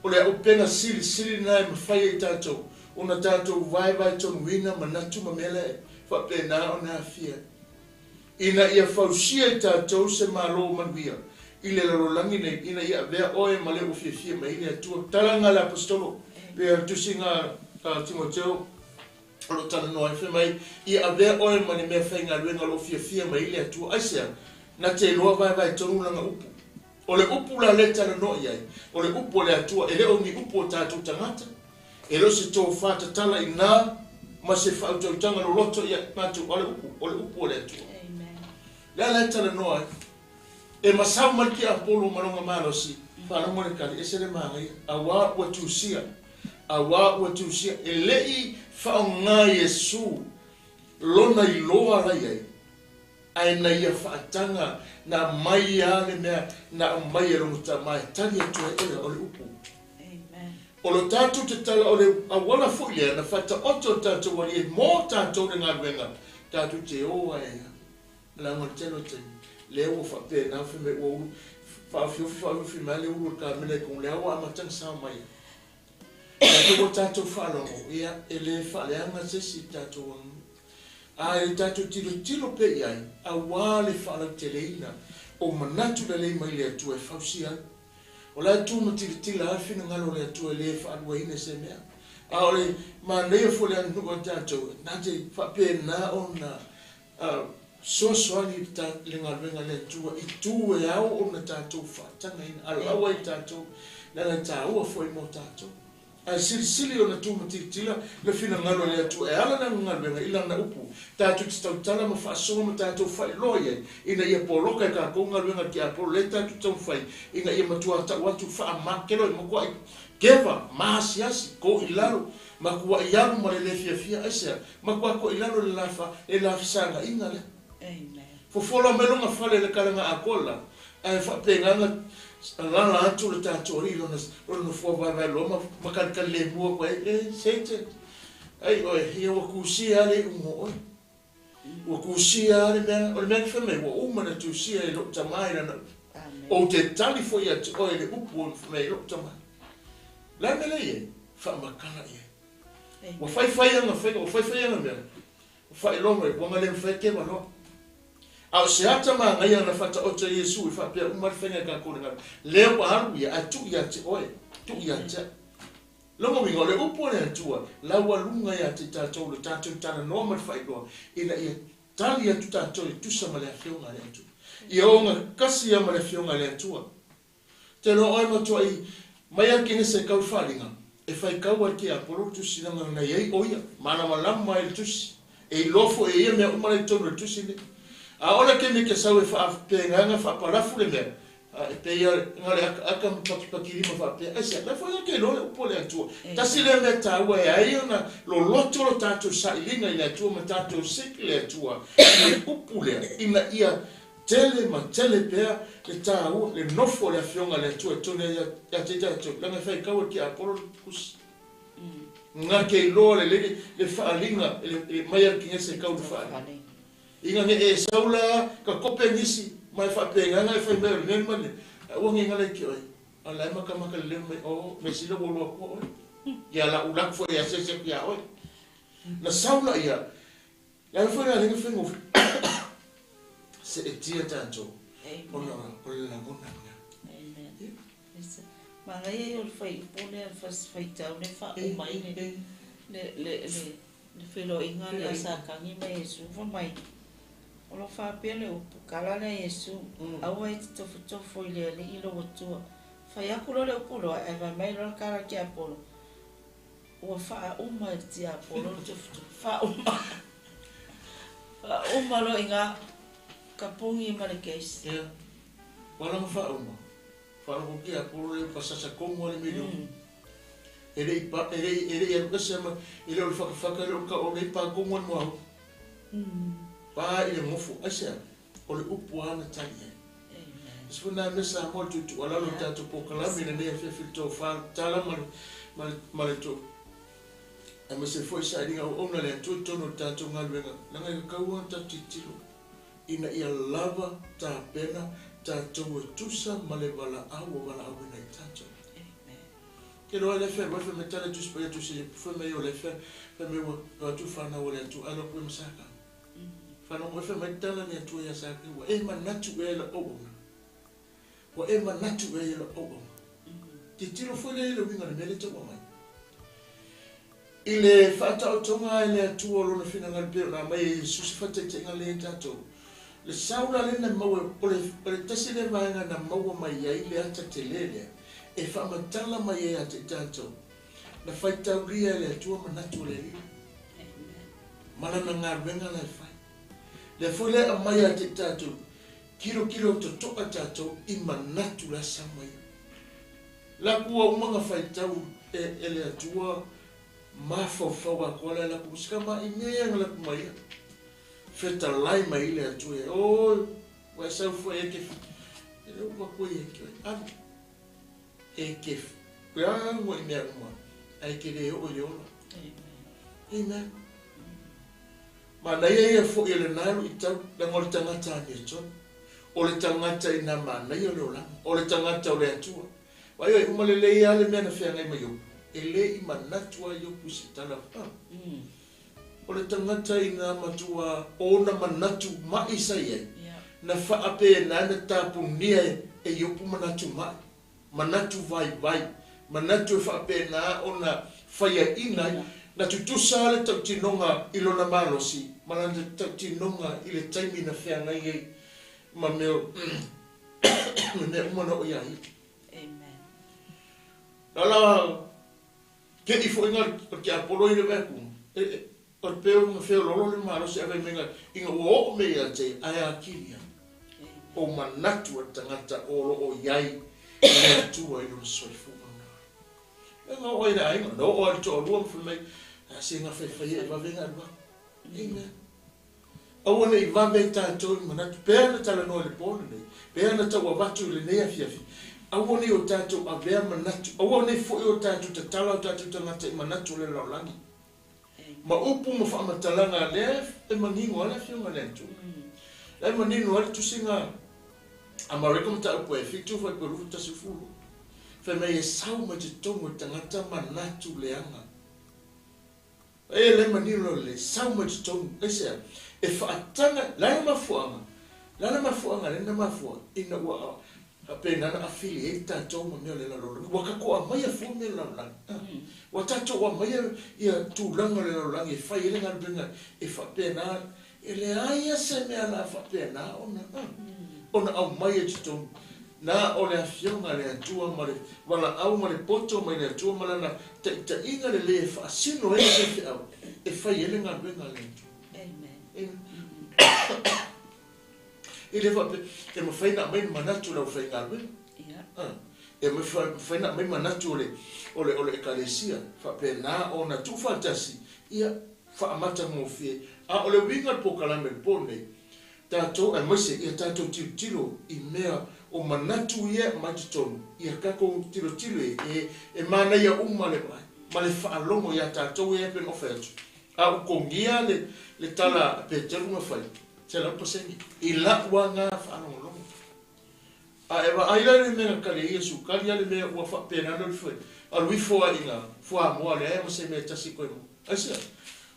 o le auupega silisili lena e mafai ai tatou ona tatou vaevaetonuina manatu ma mea lea e faapena ona aafia ai. Ina ia fausia i tatou se Malo manuia i le lalolagi nei, ina ia avea oe ma le ua fiafia mai ai le Atua. Talaga a le Aposetolo, pei o le tusiga a Timoteo o lo o talanoa ai, fai mai, Ia avea oe ma le mea faigaluega o lo o fiafia mai ai le Atua. Aisea? Na te iloa vaevaetonu lana upu. O le upu la lea e talanoa i ai, o le upu a le Atua, e le o ni upu a tatou tagata, e le o se tofa tatala i na ma se faautautaga loloto ia matou, a o le upu, o le upu a le Atua. Lea la e talanoa ai. E masau mai le tiapolo ma lona malosi, faalogo le tali, ese le manaia, auā ua tusia, auā ua tusia, e le i faaaoga Iesu lona iloa la i ai, Ae na ia faataga na aumai a le mea na aumai e lona tama e tali atu ai oe o le upu. O lo tatou tatala o le auala foi lea na faataoto e tatou alii e mo tatou le galuega tatou te o ai ai leaga o le tele o taimi lea ua faapena fai mai ua ulu faaofiofi faaofiofi mai le ulu o le kamela i koga lea ua amata ona sao mai ai tatou ua tatou faalogo ia e le faaleaga se isi i tatou aganuu. A e tatou tilotilo pea i ai, auā le faalauteleina o manatu lelei mai le Atua e fausia ai. O la e tu ma tilotila lava le finagalo o le Atua e le faaluaina i se mea. A o le manaia foi o le aganuu a tatou, na te faapena ona fesoasoani i le galuega a le Atua i tu e ao ona tatou faatagaina, a laua ai tatou, leaga e taua foi mo tatou. Ae silisili ona tumatilitila le finagalo o le Atua e ala lana galuega i Lana upu, tatou te tautala ma faasoa ma tatou faailoa i ai, ina ia poloka e tatou galuega a le tiapolo lea tatou te taumafai ina ia matua tau atu faamakelo e matuai keva, maasiasi, ko i lalo, matuai alu ma le le fiafia, aisea? Matua ko i lalo le la le la fesagaiga lea. Fofola mai lona fale i le kalaga atoa la, ae faapena na alala atu le tatou alii i lona lona nofoa vaevae loa ma ma kalikali lemu atu ai, e Satan, ai oe, ia ua tusia lava le iuga o oe. Ua tusia lava le mea, o le mea na fai mai, ua uma ona tusia e lou tama i lana upu. Ou te tali foi ia te oe i le upu na fai mai ai lou tama. O le a le mea lea e i ai? Faamatala i ai. Ua faifai ana faiga, ua faifai ana mea, Faailoa mai, ua na le mafai keva loa. A o se ata manaia na faataoto e Iesu e faapea uma le faiga e tatou le galuega. Lea ua alu ia, ae tuu ia te oe, tuu ia te au. Lona uiga, o le upu a le Atua, laualuga ia te tatou le tatou talanoa ma le faailoa, ina ia tali atu tatou e tusa ma le Afioga a le Atua. Ia ogatasi ia ma le Afioga a le Atua. Te iloa oe matuai mai a le Kenese e tau le faaaliga. E faitau ai le tiapolo le tusi leaga na i ai o ia, malamalama ai le tusi. E iloa foi e ia mea uma la i totonu o le tusi lenei. A oo la i le taimi e te sau e faapegaga faapalafu le mea, a e pei lava na o le akaaka ma pakipaki lima faapea, aisea, la foi e te iloa le upu a le Atua. Tasi lea mea taua e ai ona loloto lo tatou sailiga i le Atua ma tatou seek le Atua i le upu lea ina ia Tele ma tele pea le taua, le nofo o le Afioga a le Atua i totonu ia te i tatou, leaga e faitau e le tiapolo le tusi. Na te iloa lelei le faaaliga mai a le kinese e tau le faaaliga. Ina ne e sau la ka kope nisi ma e faapegaga e fai mai o le mea ma le, a ua ne gala i te oe, a la e matamata lelei mai, oh, measili ua alu atua oe. Ia la ulaku foi e asiasi atu ia oe. Na sau la ia, Le ala foi lea na faigofie seetia tatou ona o le lagona lena. Amen. Manaia ia o le fuaiupu lea, le faitau lea e faauma ai le le le le feiloaiga lea sa tagi mai Iesu fai mai, O lo o faapea le upu, tala lea a Iesu, aua e te tofotofo i le Alii lou Atua. Fai atu loa le upu loa, ae vae mai loa le tala a le tiapolo, Ua faauma e le tiapolo le tufatufa. Faauma. Faauma loa i ina ka pugi ma le case. Ia. Ua lava faauma. Faalogo tiapolo lea ua sasa tonu lava le miliona. E le i pa, e le i, e le i alu ese ma, e le o le fatafata, e le o le ka, o le i pa tonu lava le muahu. Pa i le gofo. Aisea? O le upu lava na tali ai. Isi foi na mea Samoa le tuutuualalo i le tatou polokalame i lenei afiafi i le tofa, le tala ma le, ma le, ma le to, aemaise foi sailiga auauna a le Atua i totonu o le tatou galuega, leaga e tatau lava ona tatou tilotilo ina ia lava tapena tatou e tusa ma le valaau ua valaauina ai tatou. Ke loa le fe fai mai tala tusi paia tusi fai mai o le fe fai mai ua atu whanau o le Atua alo koe masaka. Faalogo efe mai tala le Atua ia Sakeu, Ua e manatu ea i lau auauna? Ua e manatu ea i lau auauna? Tilotilo foi lea i le uiga o le mea lea e tau aumai. I le faataotoga a le Atua o Lona finagalo pei ona aumai e Iesu se faataitaiga lea ia tatou, le sao la lea na maua, o le, o le tasi lea vaega na maua mai ai le ata tele lea e faamatala mai ai ia te i tatou, na faitaulia e le Atua manatu o le Alii. Ma lana galuega la e fai. Lea foi la e aumai ia te i tatou, kilokilo totoa tatou i manatu la sama ia. La ku ua uma na faitau e, e le Atua mafaufau atoa la e laku usika ma i mea ia na laku mai ia. Fetalai mai i le Atua ia, oi, ua e sau foi e ke, e le ua koe e ke, alu, e ke, peaga i mea uma, ae ke le oo i le ola. Amen. Manaia ia foi o lena luitau, leaga o le tagata amiotonu. O le tagata ina manaia o le olaga, o le tagata o le Atua. Vaai oe, uma lelei lava le mea na feagai ma Iopu, e le i manatu lava Iopu i se tala fa. O le tagata ina matua ona manatu ma'i sa i ai, na faapena na tapunia e Iopu manatu ma'i. manatu vaivai, manatu e faapena ona faiaina ai. Na tutusa lava le tautinoga i lona malosi ma lana tautinoga i le taimi na feagai ai ma mea ma mea uma na oo iā ia. Lala keʻi foi nga o le tiapolo i le vae atu, o le peo na feoloolo le malosi ave mai ina ua oo mea ia te ia, ae atili ai o manatu a le tagata o lo o i ai i le Atua i lona soifua lona. Na oo ai le aiga, na oo ai le toalua ma fai mai, a se ga faifai e vave ga alu aku. Amen. Aua ne i vave ai tatou i manatu, pea na talanoa i le po lenei, pea na tau avatu i lenei afiafi, aua ne i o tatou avea manatu, aua ne i foi o tatou tatala o tatou tagata i manatu o le lalolagi. Ma upu ma faamatalaga lea e manino ai le Afioga i le Atua. La e manino ai le tusiga a Mareko mataupu e 7 fuaiupu 21. Fai mai e sau mai totonu o le tagata manatu leaga. E le manino le sau mai totonu, aisea? E faataga, le a le mafuaaga? Le a le mafuaaga lea na mafua ina ua faapena ona afili ai tatou ma mea o le lalolagi? Ua tatou aumaia fua mea o le lalolagi. Ua tatou aumaia ia tulaga o le lalolagi e fai ai le galuega e faapena. E leai lava se mea o le a faapena ona, ona aumaia i totonu. Na o le Afioga a le Atua ma le valaau ma le poto mai le Atua ma Lana taitaiga lelei e faasino ai le faifeau e fai ai le galuega a le Atua. Amen. E le faapea, e mafai ona aumai ni manatu o le aufaigaluega. Ia. E mafai ona aumai manatu o le, o le, o le Ekalesia, faapena ona tuufaatasi, ia, faamatagofie. A o le uiga o le polokalame i le po lenei, tatou, aemaise ia tatou tilotilo i mea o manatu ia e aumai totonu, ia tatou tilotilo i ai, e, e manaia uma le vaai, ma le faalogo ia tatou ia e pei ona ou fai atu. A ua togia le, le tala a Peteru na fai, 100% i la'u aga faalogologo. A e vaai la i le mea na kali ai Iesu, kali a le mea ua faapena ona alu alu ifo ai ina fuamoa leai ma se mea e tasi koe mo. Aisea?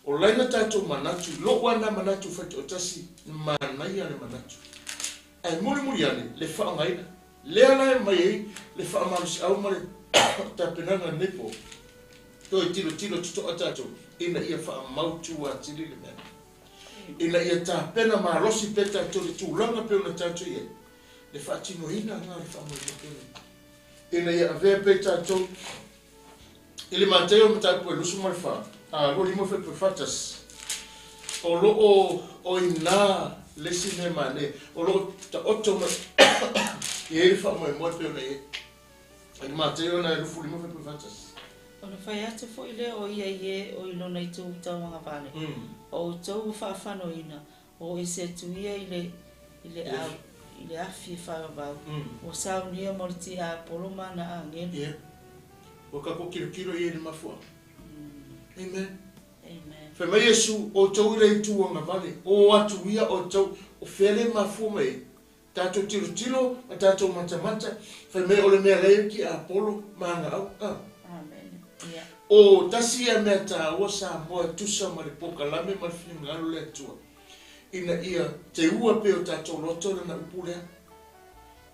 O lai na tatou manatu, lo'u a na manatu faitoatasi, manaia le manatu. Ae mulimuli ane le faaaogaina. Lea la e aumai ai le faamalosiau ma le tapenaga i lenei po, toe tilotilo totoa tatou ina ia faamautu atili le mea. Ina ia tapena malosi pea tatou i le tulaga pei ona tatou i ai, le faatinoina lena o le faamoemoe lenei, ina ia avea pea tatou i le Mateo mataupu e 24, a 25 faipule faatasi, o lo o o i ina le isi mea manaia, o lo o taoto mai i ai le faamoemoe pei ona i ai. I le Mateo na e 25 faipule faatasi. Ona fai atu foi lea o ia i e o i lona itu tauagavale, o outou ua faafanoina, o ese atu ia i le, i le au, i le afi e faavavau, ua saunia mo le tiapolo ma ana agelu. Ia. Ua tatou tilotilo i ai i le mafuaaga. Amen. Amen. Fai mai Iesu, outou i le itu agavale, o atu ia outou, o fea le mafua mai ai? Tatou tilotilo ma tatou matamata, fai mai o le mea la e i tiapolo ma ana au. A. Amen. Ia. O tasi ia mea taua Samoa e tusa ma le polokalame ma le finagalo o le Atua, ina ia teua pea o tatou loto lana upu lea,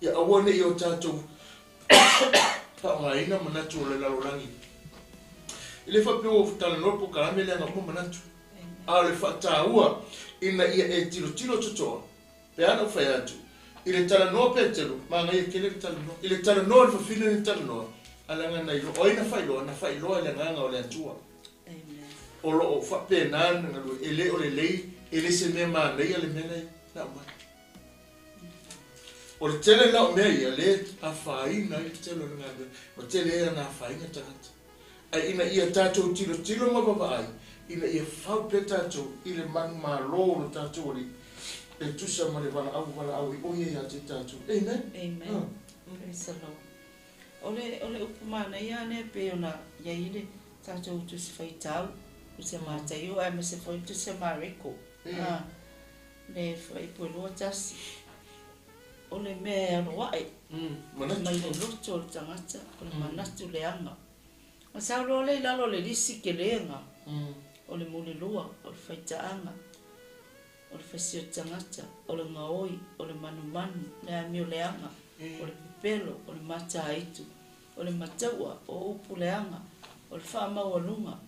ia aua ne i o tatou faaaogaina manatu o le lalolagi. E le faapea ua talanoa le polokalame leaga uma manatu, a o le faataua ina ia e tilotilo totoa, pe a na ou fai atu, i le talanoa Peteru, manaia tele le talanoa, i le talanoa le fafine le talanoa, a leaga na iloa, o ai na faailoa? Na faailoa e le Agaga o le Atua. O lo o faapena ona galue, e le o lelei, e le se mea manaia le mea lea na aumai. O le tele la o mea ia lea afaina ai le tele o le galuega, ma tele ai ana afaina tagata. Ae ina ia tatou tilotilo ma vavaai, ina ia fau pea tatou i le manumalo o lo tatou Alii, e tusa ma le valaau valaau ai o Ia ia te tatou. Amen. Amen. Praise the Lord. O le, o le upu manaia lea pei ona i ai le tatou Tusi Faitau, Tusi a Mataio aemaise foi le Tusi a Mareko, a, le Fuaiupu e 21, o le mea e alo ae mai le loto o le tagata, o le manatu leaga. Ona sau loa lea i lalo o le lisi kelega, o le mulilua, o le faitaaga, o le faisio tagata, o le gaoi, o le manumanu, le amio leaga, o le pepelo, o le mataitu, o le mataua, o upu leaga, o le faamaualuga,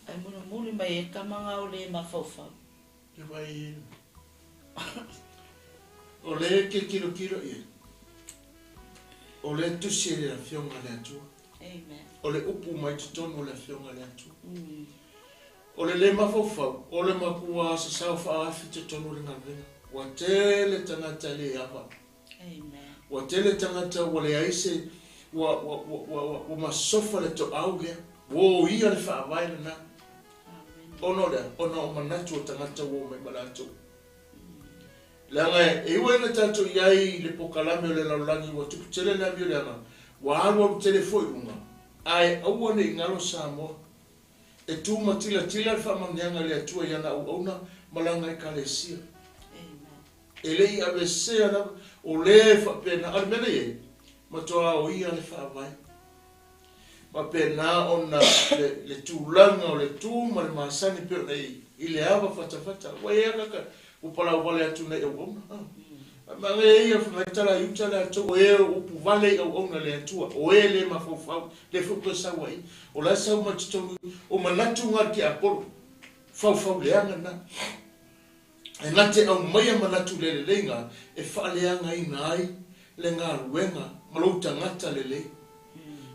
ae mulimuli mai ai tama gao le mafaufau. Te wai O lea e te tilotilo i ai, o lea e tusi e le Afioga a le Atua. Amen. O le upu mai totonu o le Afioga a le Atua. O le le mafaufau, o le matua sasao faaafi totonu o le galuega. Ua tele tagata e le ava. Amen. Ua tele tagata ua leai se, ua, ua, ua, ua, ua masofa le toau lea. Ua oia le faavae lena. Amen. Ona o le a? Ona o manatu o tagata ua omai ma latou. Leaga e ui ai na tatou i ai i le pokalame o le lalolagi ua tupu tele le amio leaga, ua alualu tele foi i luga, ae aua ne i galo Samoa. E tu ma tilatila le faamanuiaga i le Atua i ana auauna ma lana Ekalesia. E le i aveesea lava, o lea e faapena, a o le mea lea e i ai, matua aoia le Faavae. Faapena ona le tulaga o le tu ma le masani pei ona i i le ava fatafata, ua i ai agaka ua palauvale atu nei auauna. Manaia ia fai mai tala i uta le Atua, o e upu vale i auauna le Atua, o e le mafaufau, le foi toe sau ai. O la e sau mai totonu o manatu nga le tiapolo, faufau leaga na. E na te aumaia manatu le lelei nga e faaleagaina ai le galuega ma lou tagata lelei,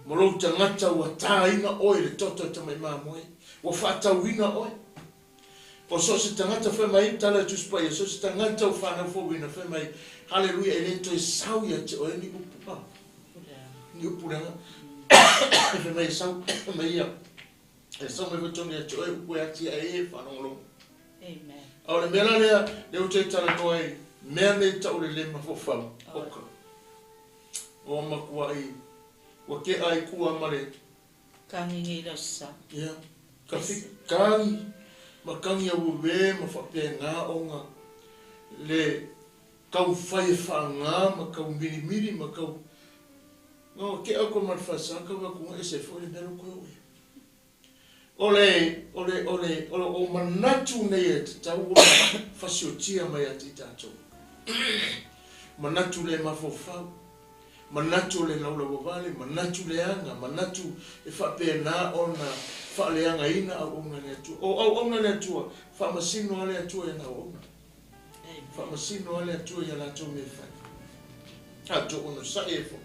ma lou tagata ua tāina oe i le toto e tamai mamoe, ua faatauina oe. O so o se tagata fai mai, tala e Tusi Paia, so o se tagata ua fanau fouina, fai mai, Haleluia, e le toe sau ia te oe ni upu, ah, ni upu leaga. Fai mai e sau, fai mai ia, e sau mai foi tonu ia te oe upu e ati ae ai e faalogologo. Amen. A o le mea la lea, lea ou te talanoa ai, mea nei tau le le mafaufau, oka. Ua matuai, ua tea ai kua ma le Kagi i le aso Sa. Ia, ka fi, kagi, ma kagi auauē ma faapena ona le taumafai e faagā ma tau milimili ma tau, no, tea koe ma le falesa tau atu ese foi le mea lea ua toe oo i ai. O le, o le, o le, o le, o manatu nei e tatau ona fasiotia mai ia te i tatou. Manatu le mafaufau, manatu o le laulauavale, manatu leaga, manatu e faapena ona faaleagaina auauna a le Atua. O auauna a le Atua, faamasino lava le Atua i ana auauna. Faamasino lava le Atua i a latou mea e fai. Tatou onosai ai foi,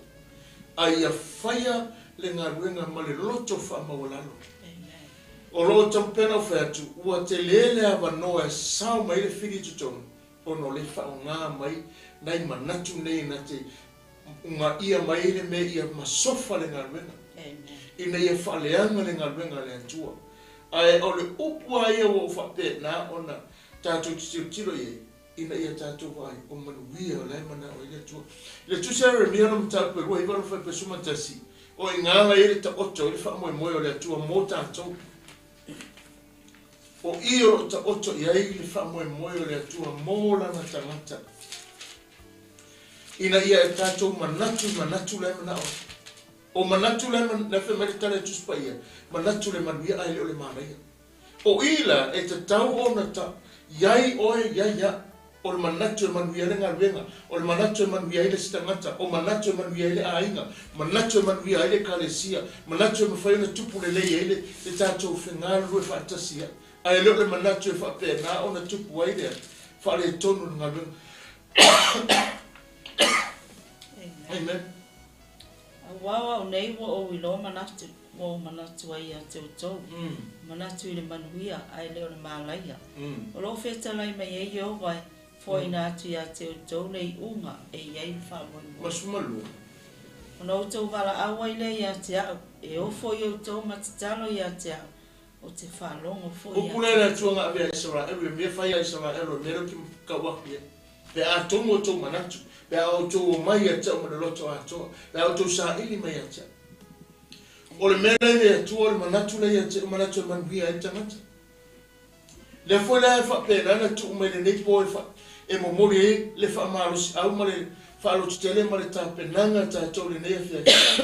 a ia faia le galuega ma le loto faamaualalo. O lo o taumapena ou fai atu, ua tele le avanoa e sao mai ai le fili i totonu, ona o le faaaoga mai nai manatu nei na te ugaia mai ai le mea ia masofa le galuega, ina ia faaleaga le galuega a le Atua. Ae o le upu lava ia ua ou faapena ona tatou te tilotilo i ai, ina ia tatou vaai, o manuia o la e manao ai le Atua. I le Tusi a Ieremia ona mataupu e 29 fai 11, o i ina la i ai le taoto i le faamoemoe o le Atua mo tatou. O i o lo o taoto i ai le faamoemoe o le Atua mo lana tagata, ina ia e tatou manatu i manatu la e manao ai. O manatu la e, la e fai mai le tala e Tusi Paia, manatu le manuia ae le o le manaia. O i la e tatau ona ta, iai oe, iai au. O le manatu e manuia ai le galuega, o le manatu e manuia ai le isi tagata, o manatu e manuia ai le aiga, manatu e manuia ai le Ekalesia, manatu e mafai ona tupu lelei ai le, le tatou fegalulue faatasi ai. Ae le o le manatu e faapena ona tupu ai le faaletonu o le galuega. Amen. Aua o au nei ua ou iloa manatu, ua ou manatu ai ia te outou, manatu i le manuia, ae le o le malaia. O lo o fetalai mai ai Ieova e foaina atu ia te outou le iuga e i ai le faamoemoe. Masumalua. Ona outou valaau ai lea ia te au, e ofo i outou ma tatalo ia te au, ou te faalogo foi ia Upu lea le Atua na avea Isaraelu, e mea fai a Isaraelu, e mea lea ou te tau atu i ai. Pe a tonu outou manatu, pe a outou omai ia te au ma le loto atoa, pe a outou saili mai ia te au. O le mea lea i le Atua, o le manatu lea ia te au, manatu e manuia ai le tagata. Lea foi la e faapena na tuu mai lenei po e, fa, e momoli ai le faamalosiau ma le faalototele ma le tapenaga a tatou i lenei afiafi.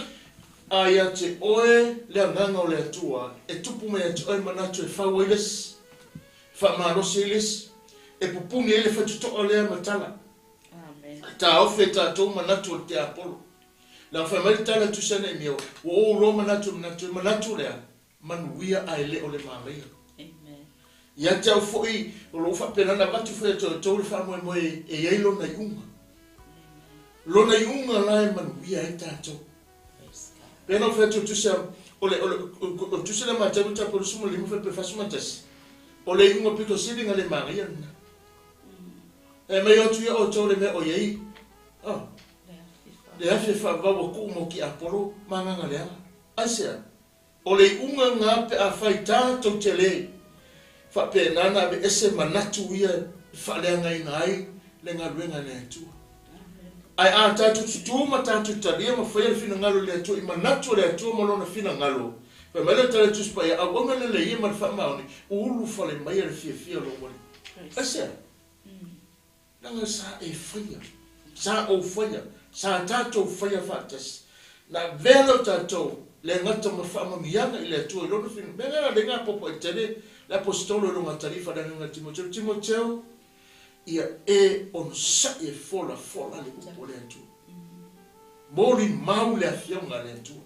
A ia te oe le agaga o le Atua, e tupu mai ia te oe manatu e fau ai le isi, e faamalosi ai le isi, e pupuni ai le faitotoa lea ma tala. Amen. Taofi e tatou manatu o le tiapolo. Leaga fai mai le tala e tusi ana i mea, ua ou loa manatu manatu, e manatu lea, manuia ae le o le malaia. Amen. Ia te au foi, o lo o faapena ona avatu foi e te outou le faamoemoe e i ai lona iuga. Lona iuga la e manuia ai tatou. Pei ona ou fai atu o le tusi a, o le, o le, o le tusi lea Mateu mataupu 25 fuaiupu 41, o le iuga pito sili na le manaia lena. E mai atu ia outou le mea o i ai, oh, le afi e faavavau ua tuu mo tiapolo ma agaga leaga. Aisea? O le iuga lena pe afai tatou te le faapena ona aveese manatu ia e faaleagaina ai le galuega a le Atua. Ae a tatou tutū ma tatou talia ma faia le finagalo i le Atua i manatu o le Atua ma Lona finagalo, fai mai le tala i Tusi Paia, Auauna lelei ia ma le faamaoni, ulufale maia le fiafia o lou Alii. Aisea? Leaga sa e faia, sa ou faia, sa tatou faia faatasi. Na avea lea o tatou le gata ma faamanuiaga i le Atua i Lona finagalo. Mea lea le gapopo'i tele le Aposetolo i lona talifa le agaga Timoteo, Timoteo, ia e onosai e folafola le upu a le Atua. Molimau le afioga a le Atua.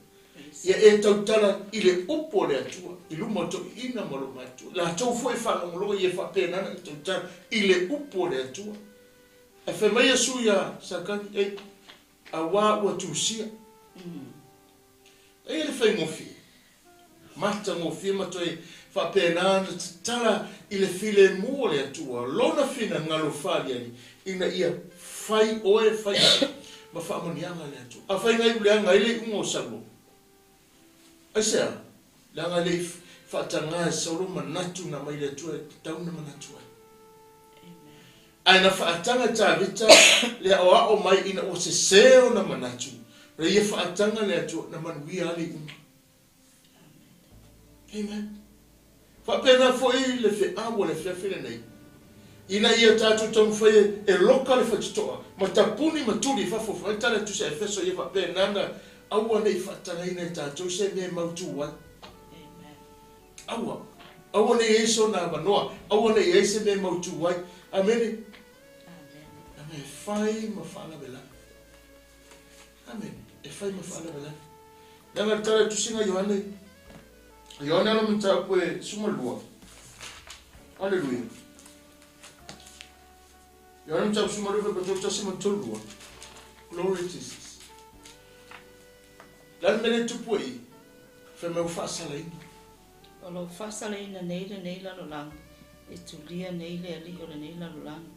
Ia e tautala i le upu a le Atua i luma o toeaiina ma lou matua. Latou foi e faalogologo ia faapena ona e tautala i le upu a le Atua. Ae fai mai Iesu iā Satani, Ei, Auā ua tusia. E i ai le faigofie, matagofie ma toe faapena ona tatala i le filemu o le Atua Lona finagalo faaaliali ina ia fai oe fai au ma faamanuiaga a le Atua. Afai na iu leaga ai le iuga o Saulo, aisea? Leaga e le i faatagā e Saulo manatu na aumai le Atua e tatau ona manatu ai. Ae na faataga e Tavita le aoao mai ina ua sesē ona manatu, na ia faataga le Atua, na manuia lava le iuga. Amen. Faapena foi le feau o le afiafi lenei, ina ia tatou taumafai e loka le faitotoa ma tapuni ma tuli i fafo, fai tala e tusa Efeso ia faapena na aua ne i faatagaina e tatou se mea e mautu ai. Aua. Aua ne i i ai sona avanoa. Aua ne i i ai se mea e mautu ai. Amene. Amene. E fai ma faalavelave. Amene. E fai ma faalavelave. Leaga le tala i tusiga a Ioane, Ioane ana mataupu e 12. Aleluia. Ioane mataupu 12 fuaiupu 31 ma le 32. Glory Jesus. Le a le mea lea e tupu ai i? Fai mai ua faasalaina. O lo o faasalaina nei lenei lalolagi, e tulia nei le alii o lenei lalolagi.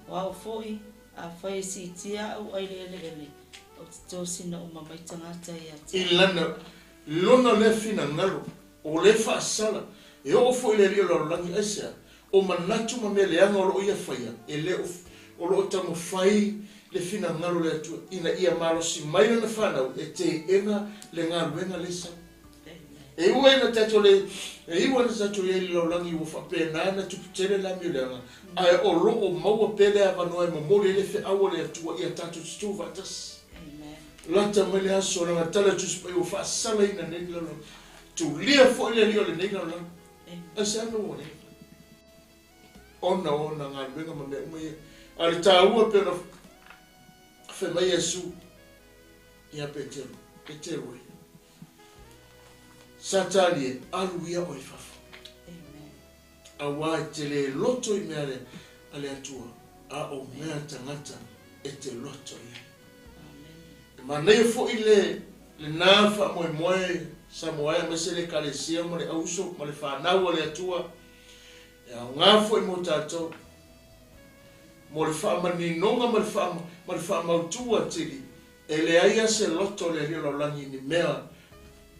O au foi, afai e siitia au ai le eleele, ou te tosina uma mai tagata ia te I lana lona lea finagalo, o lea faasala, e oo foi i le alii o lalolagi, aisea? O manatu ma mea leaga o lo o ia faia, e le o, o lo o taumafai le finagalo o le Atua ina ia malosi mai lana fanau e teena le galuega le sau. E ua ina tatou le, e iu ana tatou i ai i le lalolagi ua faapena ona tupu tele le amio leaga, ae o lo o maua pea le avanoa e momoli ai le feau a le Atua ia tatou tutū faatasi. Lata mai le aso, leaga tala Tusi Paia ua faasalaina nei le lalolagi. Tulia foi le alii o lenei lalolagi. Aisea mea ua leva? Ona o ona galuega ma mea uma ia. A o le taua pei ona fai mai Iesu ia Peteru, Peteru e, Satani e, alu ia oe i fafo. Auā e te le loto i mea a le Atua, a o mea tagata e te loto i ai. E manaia foi le lena faamoemoe Samoa aemaise le Ekalesia ma le auuso ma le fanau a le Atua, e aoga foi mo tatou, mo le faamaninoga ma le ma le faamautu atili, e leai a se loto o le Alii o Lalolagi i ni mea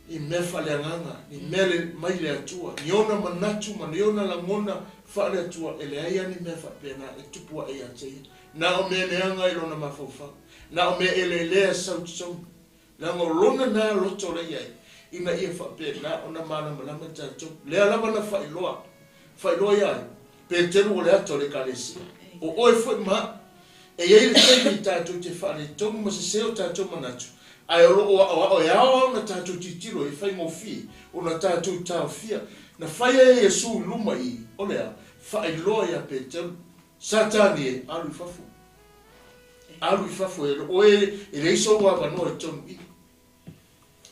i mea faaleagaga, ni mea le mai le Atua, ni ona manatu ma ni ona lagona faale-Atua, e leai a ni mea faapena e tupu ae ia te ia. Na o mea leaga i lona mafaufau. Na o mea eleelea e sau i totonu. Leaga o lona na loto lea i ai, ina ia faapena ona malamalama i tatou. Lea lava na faailoa, faailoa ia ai, Peteru o le ata o le Ekalesia. O oe foi ma au. E i ai le taimi tatou te faaletonu ma sese o tatou manatu, ae o lo o aoao e ao ona tatou tilotilo e faigofie ona tatou taofia. Na fai ai e Iesu i luma i, o le a? Faailoa ia Peteru. Satani e, alu i fafo. Alu i fafo e oe e leai sou avanoa i totonu i.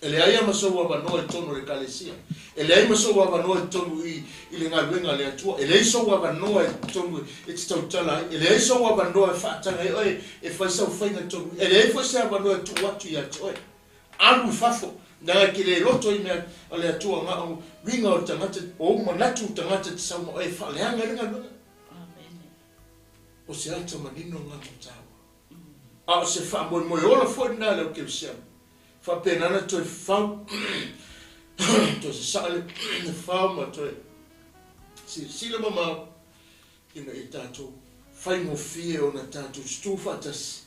E leai a ma sou avanoa i totonu o le Ekalesia. E leai ma sou avanoa i totonu i i le galuega a le Atua. E leai sou avanoa i totonu e te tautala ai. E leai sou avanoa e faataga ai oe e fai sau faiga i totonu i. E leai foi se avanoa e tuu atu ia te oe. Alu i fafo, leaga e te le loto i mea a le Atua na o uiga o le tagata, o ou manatu o tagata e te sau ma oe e faaleaga ai le galuega. O se ata manino lena mo tāua. A o se faamoemoe ola foi lena i le au kerisiano. Faapena ona toe fau, toe sasaa le fao ma toe silasila mamao ina ia tatou faigofie ona tatou tutū faatasi.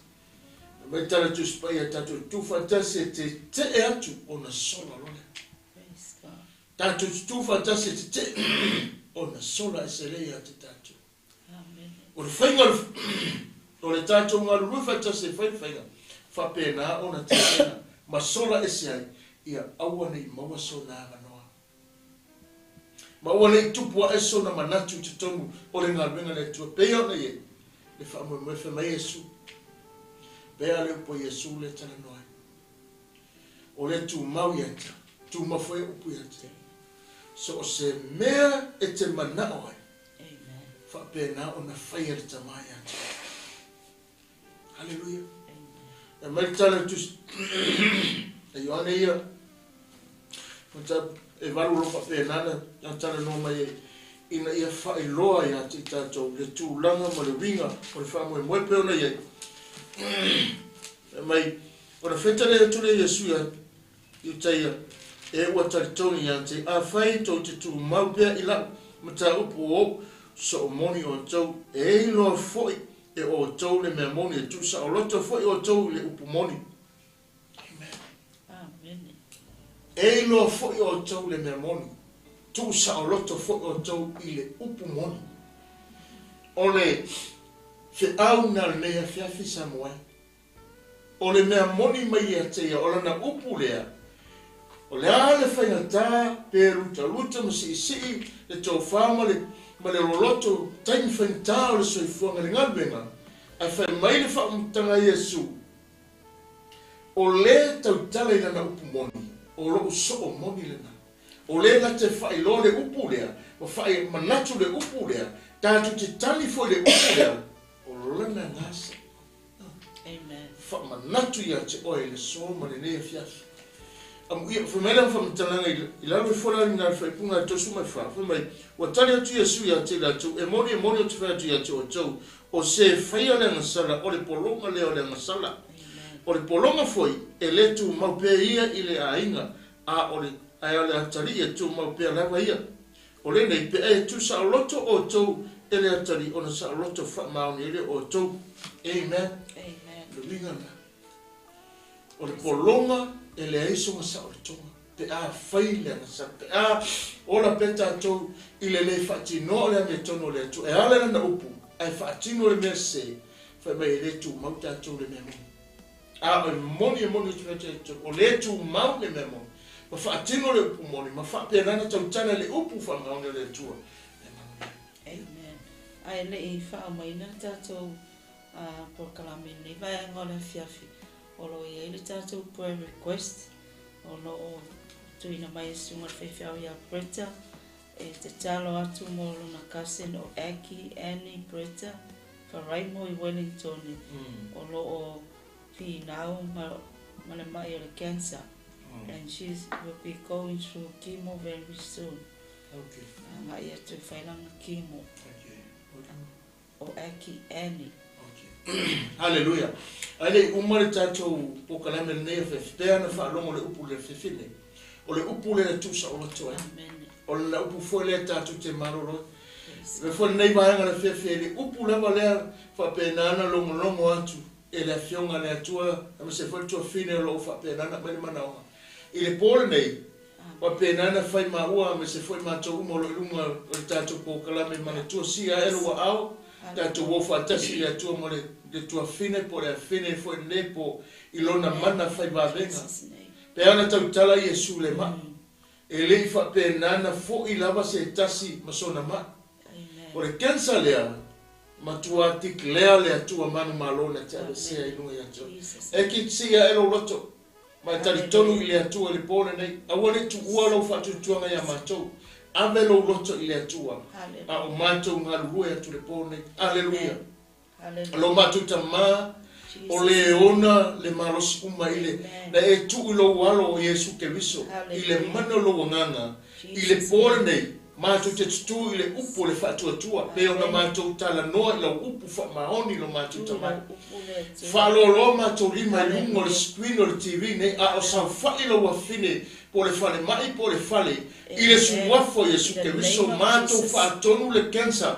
Na mai tala Tusi Paia tatou tutū faatasi e tetee atu ona sola loa lea. Tatou tutū faatasi e tetee ona sola ese lea ia te tatou. O le faiga o le tatou galulue faatasi e fai le faiga, faapena ona tapena ma sola ese ai, ia aua ne i maua sona avanoa. Ma aua ne i tupu ae sona manatu i totonu o le galuega a le Atua, pei ona i ai le faamoemoe fai mai Iesu. Pei a le upu a Iesu lea talanoa ai. O le tumau ia te, tumau foi upu ia te. So o se mea e te manao ai, faapena ona faia le Tama ia te oe. Haleluia. E mai le tala i le Tusi a Ioane ia, e 8 o lo o faapena na talanoa mai ai, ina ia faailoa ia te i tatou le tulaga ma le uiga o le faamoemoe pei ona i ai. Fai mai, ona fetalai atu lea Iesu ia Iutaia, e ua talitonu ia te, afai tou te tumau pea i lau mataupu o ou soomoni outou, e iloa foi e outou le mea moni, e tuusaoloto foi outou i le upu moni. Amen. Amen. E iloa foi outou le mea moni, tuusaoloto foi outou i le upu moni. O le feau na lenei afiafi Samoa e. O le mea moni mai ia te ia, o lana upu lea, o le a le faigata pe lutaluta ma siisii le tofa ma le ma le loloto taimi faigata o le soifuaga i le galuega, ae fai mai le faamatalaga a Iesu, O le tautala i lana upu moni, o lou soo moni lena. O le na te faailoa le upu lea, ma faamanatu le upu lea, tatou te tali foi i le upu lea, o lana gasa. Amen. Faamanatu ia te oe i le aso ma lenei afiafi. Amuia, fai mai lana faamatalaga i lalo ifo la i le faaipuga a 34, fai mai, Ua tali atu Iesu ia te i latou, E moni, e moni ou te fai atu ia te outou, o se faia le agasala, o le pologa lea o le agasala. O le pologa foi, e le tumau pea ia i le aiga, a o le, ae o le atalii e tumau pea lava ia. O lenei, pe a e tuusaoloto outou e le atalii, ona saoloto faamaoni ai lea o outou. Amen. Amen. O le uiga lena. O le pologa e leai sona saolotoga pe a fai le agasala, pe a ola pea tatou i le le faatinoa o le amiotonu o le Atua, e ala i lana upu, ae faatino le mea sese, fai mai e le tumau tatou le mea moni. A o le moni e moni atu ia te outou, o le tumau le mea moni, ma faatino le upu moni, ma faapena ona tautala i le upu faamaoni o le Atua, e manuia. Amen. Ae le i faaomaina le tatou polokalame i lenei vaega o le afiafi, o lo o i ai le tatou prayer request o lo o tuuina mai e Susuga i le Faifeau ia Bretta e tatalo atu mo lona cousin o Aggie Annie Bretta Faraimo i Wellington o lo o finau ma le mai o le cancer and she will be going through chemo very soon. Okay. Agai atu e fai lana chemo. Okay. O Aki Annie. Okay. Hallelujah. Ae le i uma le tatou polokalame lenei afiafi, pea ona faalogo le upu i le afiafi nei. O le upu lea e tuusaoloto ai. Amen. O le upu foi lea tatou te malolo ai. Praise Le foi lenei vaega le afiafi e le upu lava lea faapena ona logologo atu e le Afioga a le Atua, aemaise foi le tuafine o lo o faapena ona aumai le manaoga. I le po lenei, faapena ona fai maua aemaise foi matou uma o lo o i luga o le tatou polokalame manatua sia ae lou aao, tatou o faatasi i le Atua mo le tuafine po o le afine foi lenei po i lona mana fai vavega. Pe ana tautala Iesu le mai, e le i faapena ona foi lava se tasi ma sona mai. O le cancer lea, matua declare le Atua manumalo na te avesea i luga ia te oe. E ki sia e lou loto, ma e talitonu i le Atua i le po lenei, aua ne i tuua lou faatuatuaga ia matou. Ave lou loto i le Atua, a o matou galulue atu le po lenei. Aleluia! Lo matou Tama, o le ona le malosi uma i le, na e tuu i lou alo o Iesu Keriso, i le mana o lou Agaga, i le po lenei, matou te tutū i le upu o le faatuatua, pei ona matou talanoa i lau upu faamaoni lo matou Tama. Faaloaloa matou lima i luga o le screen o le TV nei, a o saofai lou afine po o le falemai po o le fale, i le suafa o Iesu Keriso, matou faatonu le cancer.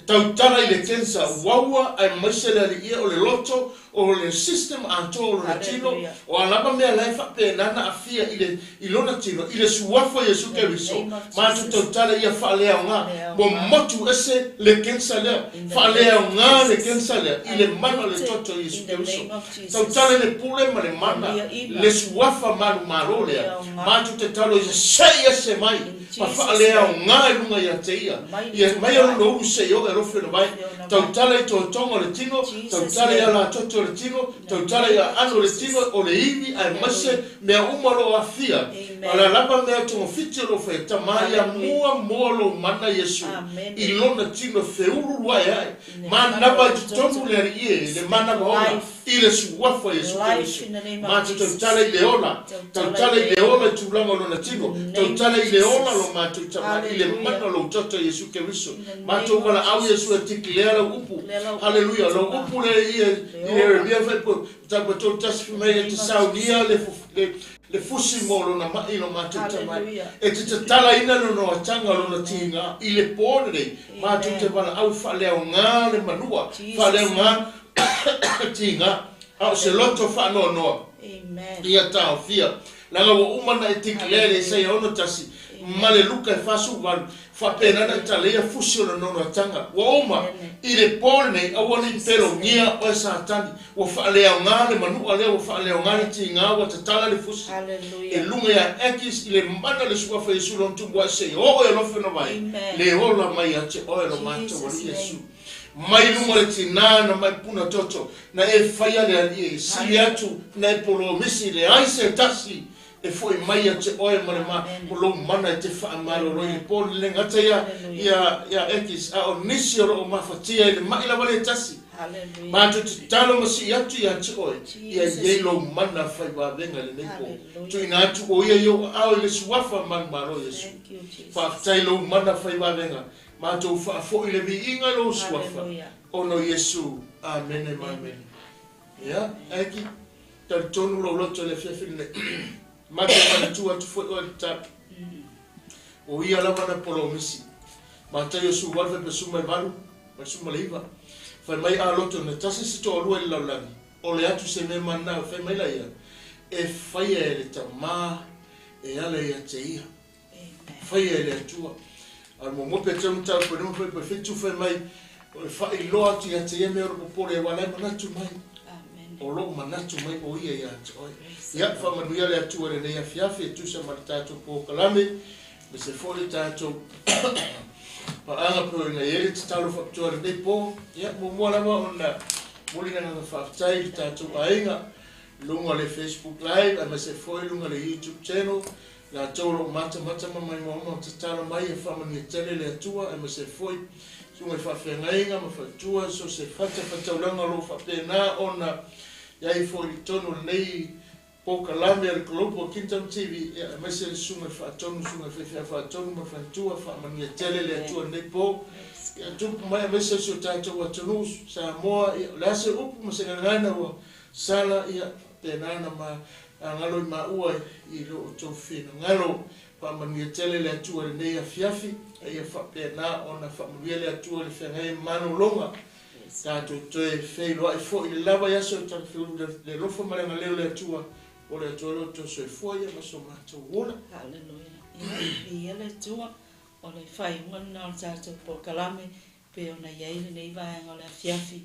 Tautala i le cancer uaua aemaise le aliia o le loto, o le system atoa o lona tino, o a lava mea la e faapena na afia i le i lona tino, i le suafa o Iesu Keriso, matou tautala ia faaleaoga, momotu ese le cancer lea, faaleaoga le cancer lea i le mana o le toto o Iesu Keriso. Tautala i le pule ma le mana, le suafa manumalo lea, matou tatalo ia sei ese mai ma faaleaoga i luga ia te ia, ia mai o lona ulu sei oo e alofi ona vae, tautala i toatoga o le tino, tautala i alatoto o le tino, tautala i aano o le tino, o le ivi aemaise mea uma o lo o aafia, a o le a lava mea togafiti o lo o faia, Tama ia mua moa lou mana Iesu i lona tino feululu ae ae, manava i totonu le alii e, le manava ola. I le suafa o Iesu Life Keriso. in the name of Matou Jesus. tautala i le ola, Tautala tautala i i le le ola i tulaga o lona tino, In the name tautala of i le ola Jesus. lo matou tama i le Hallelujah. mana o lou toto Iesu Keriso. In the name Matou of valaau Jesus. Iesu e tikilea lau upu. Lea lau upu, Hallelujah. Lou Tama. upu le ia Le i ola. Yeremia fai po tapa tolu tasi fai mai In e the te name of saunia le fusi mo lona ma'i lo matou tama. Hallelujah. E te tatalaina lona ataga lona tiga i le po lenei. Matou Amen. te valaau faaleaogā le manua, Jesus. faaleaogā tiga, a o se loto faanoanoa. Amen. Ia taofia. Laga ua uma na e tikilea le Isaia 61 ma le Luka e 48. Faapena na e taleia fusi o le nonoataga. Ua uma Amen. i le po lenei, aua nei pelogia oe Satani. Ua faaleaogā le manua lea, ua faaleaogā le tiga, ua tatala le fusi. E Hallelujah. luga ia Ekis i le mana le suafa Iesu lona tumu ae se i oo e alofa na vai. Amen. Le ola mai ia te oe lo matou Jesus' alii Iesu. name. Mai luga le tinā na mai puna toto, na e whaia le alii e sili atu, na e polomisi le ai se tasi, e foi mai ia te oe ma le ma, Amen. o lou mana e te whaamalolo i le po le ngata ia, Hallelujah. ia Ekis, a o nisi o loo mafatia i le mai lava le tasi. Hallelujah. Mātou te talo ma si atu ia te oe, ia Jesus. iei lou mana whai wawenga le nei po. Hallelujah. Tuina atu o ia i o ao i le suafa manu malo Iesu. Thank you, Jesus. Whaaftai lou mana whai wawenga. Mātou whaafoi le viinga lou suafa. Hallelujah. Ono Iesu. Amene ma amene. Ia, eki, talitonu lou loto le fiafi nei. Mātou manatua atu foi oe le tapu. O ia lava na polomisi. Mātai o su walu whai pesuma e valu, pesuma le iva. Whai mai a loto na tasi si toa lua i le lalolagi. O le atu se mea manao, whai mai la ia. E whaia e le tamā, e ala ia te ia. Amen. Whaia e le atua. A mo mope te mtau pe numa pe whitu whai mai, o le whai loa atu ia te ia mea oro popore e walai manatu mai. Amen. O lou manatu mai o ia ia te oe. Praise the Ia, Lord. whamanuia le atua le nei afiafi, e tusa ma le tātou pōkalame, me se fo le tātou paanga pe o ina iele te talo whakatoa le nei pō. Ia, mua lava ona moli na ngā whaafitai le tātou ainga, lunga le Facebook Live, a me se foi lunga le YouTube channel, la tau lo mata mata ma mai mauma te talo mai e whamanuia tele le atua, a me se foi sunga i whaawhengainga ma whatua, so se whata whataulanga lo whapena ona iai foi i tonu nei pōkalame a le Global Kingdom TV, ia, a me se sunga i whaatonu, sunga i whawhia whaatonu ma whatua, whamanuia tele le atua nei pō. Ia, tupu mai a me se so tātou atunu, Samoa, ia, le ase upu ma se ngangana ua sala, ia, whapena na ma a ngalo i maua i lo o tau whina. Ngalo, whamanuia tele le atua le nei afiafi, a ia whapena ona whamanuia le atua le whangai manolonga. Tātou toe wheiloa i fo i le lava i aso, tātou whiulu le lofa ma le ngaleo le atua, o le atua lo tau soifua ia ma so mātou ola. Hallelujah. Ia, ia le atua, o le whaiunga na o le tātou pōkalame, pe ona iai le nei vaenga o le afiafi,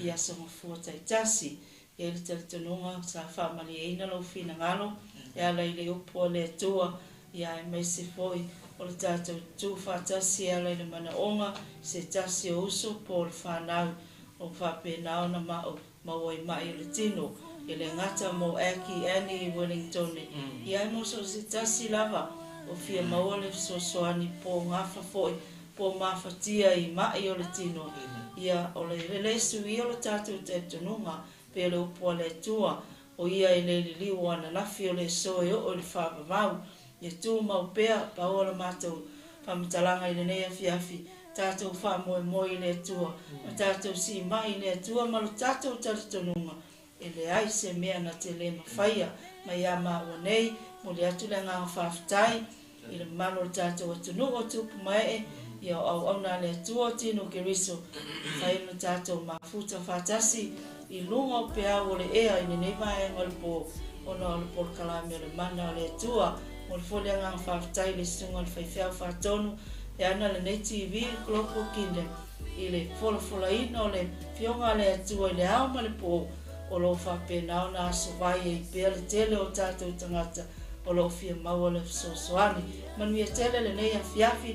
i aso ngafua taitasi. Ia le talitonunga sa whaamaliaina lau whina ngalo, e ala i le upu o le atua, ia e mai se foi o le tātou tū whātasi e ala i le manaonga, se tasi o uso po o le whanau, o whapena ona maua i mai o le tino, e le ngata mo Aki Annie Wellington. Ia e mo so se tasi lava, o fia maua le fesoasoani po ngafa foi, po mafatia i mai o le tino. Ia o le lelesu ia o le tātou talitonunga, pe le upu a le atua, o ia e le liliu o ananafi o le so e oo i le whaapamau. Ia tū mau pea, pau o le mātou whamatalanga i le nei afiafi, tātou whaamoemoe i le atua, ma tātou si mai i le atua, ma lo tātou talitonunga. E le ai se mea na te le mawhaia, mai a maua nei, mo le atu le ngā whaafitai, i le mano le tātou atunuu o tupu mai e, ia o au au nā le atua o tino Keriso, whai no tātou mafuta whātasi, i lunga o peau o le ea i nenei vaenga o le pō, ona o le polokalame o le mana o le atua, mo le fole ngā whaafitai le sunga o le whaiwhiau whātonu, e ana le nei TV Global Kingdom, i le folafolaina o le fionga le atua i le ao ma le pō, o lo whapena o nā aso vai e i pea le tele o tātou tangata, o lo fia maua le fesoasoani. Manuia tele le nei afiafi,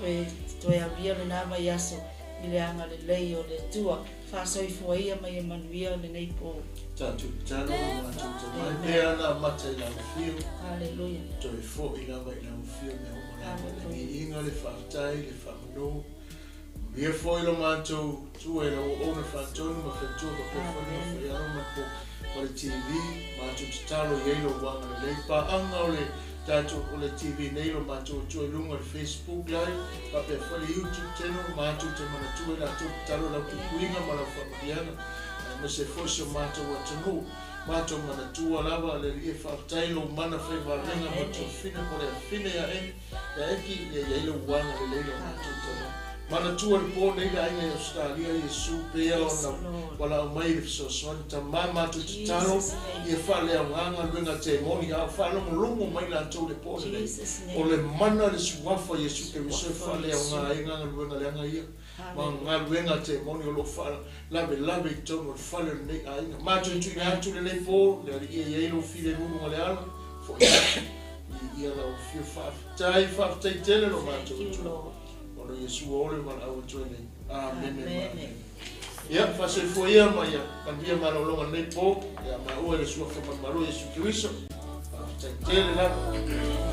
toe aulia le nā mai aso, i le anga le lei o le atua. Whaasoifua ia mai e manuia le nei pō. Tātou talo, mātou te mai. Pea ana mata i lau whiu. Hallelujah. Toe fo i lava i lau whiu me oma lava. Le Hallelujah. viinga, le whaatai, le whaamanu, Ia foi lo matou tua i lau auauna faatonu ma faletua faapea foi le nofo i alo ma le ma le TV, matou tatalo i ai lou agalelei. Paaga o le tatou o le TV nei lo matou atua i luga o le Facebook live faapea foi le YouTube channel, matou te manatua i latou tatalo i lau puipuiga ma lau faamanuiaga aemaise foi si o matou atunuu. Matou manatua lava le Alii e faafetai lou mana fai valega ma tofina po le afine ia Eni ia Eki ia iai lou agalelei lo matou tama. Manatua le po nei le aiga i Australia Iesu pea ona valaau mai i le fesoasoani tama matou tatalo ia faaleaoga galuega temoni a o faalogologo mai latou le po lenei o le mana le suafa Iesu Keriso e faaleaoga ai galuega leaga ia ma galuega a temoni o lo o faalavelave i totonu o le fale o lenei aiga. Matou tuuina atu lenei po, le Alii e i ai lou filemu ma le ala, foi atu i ia lau afio. Faafetai, faafetai tele lo matou Atua. Ona Iesu ua ole valaau atu ai nei. Amene ma amene. Ia, faasoifua ia ma ia manuia malologa lenei po, ia maua i le suafa malumalu o Iesu Keriso. Faafetai tele lava.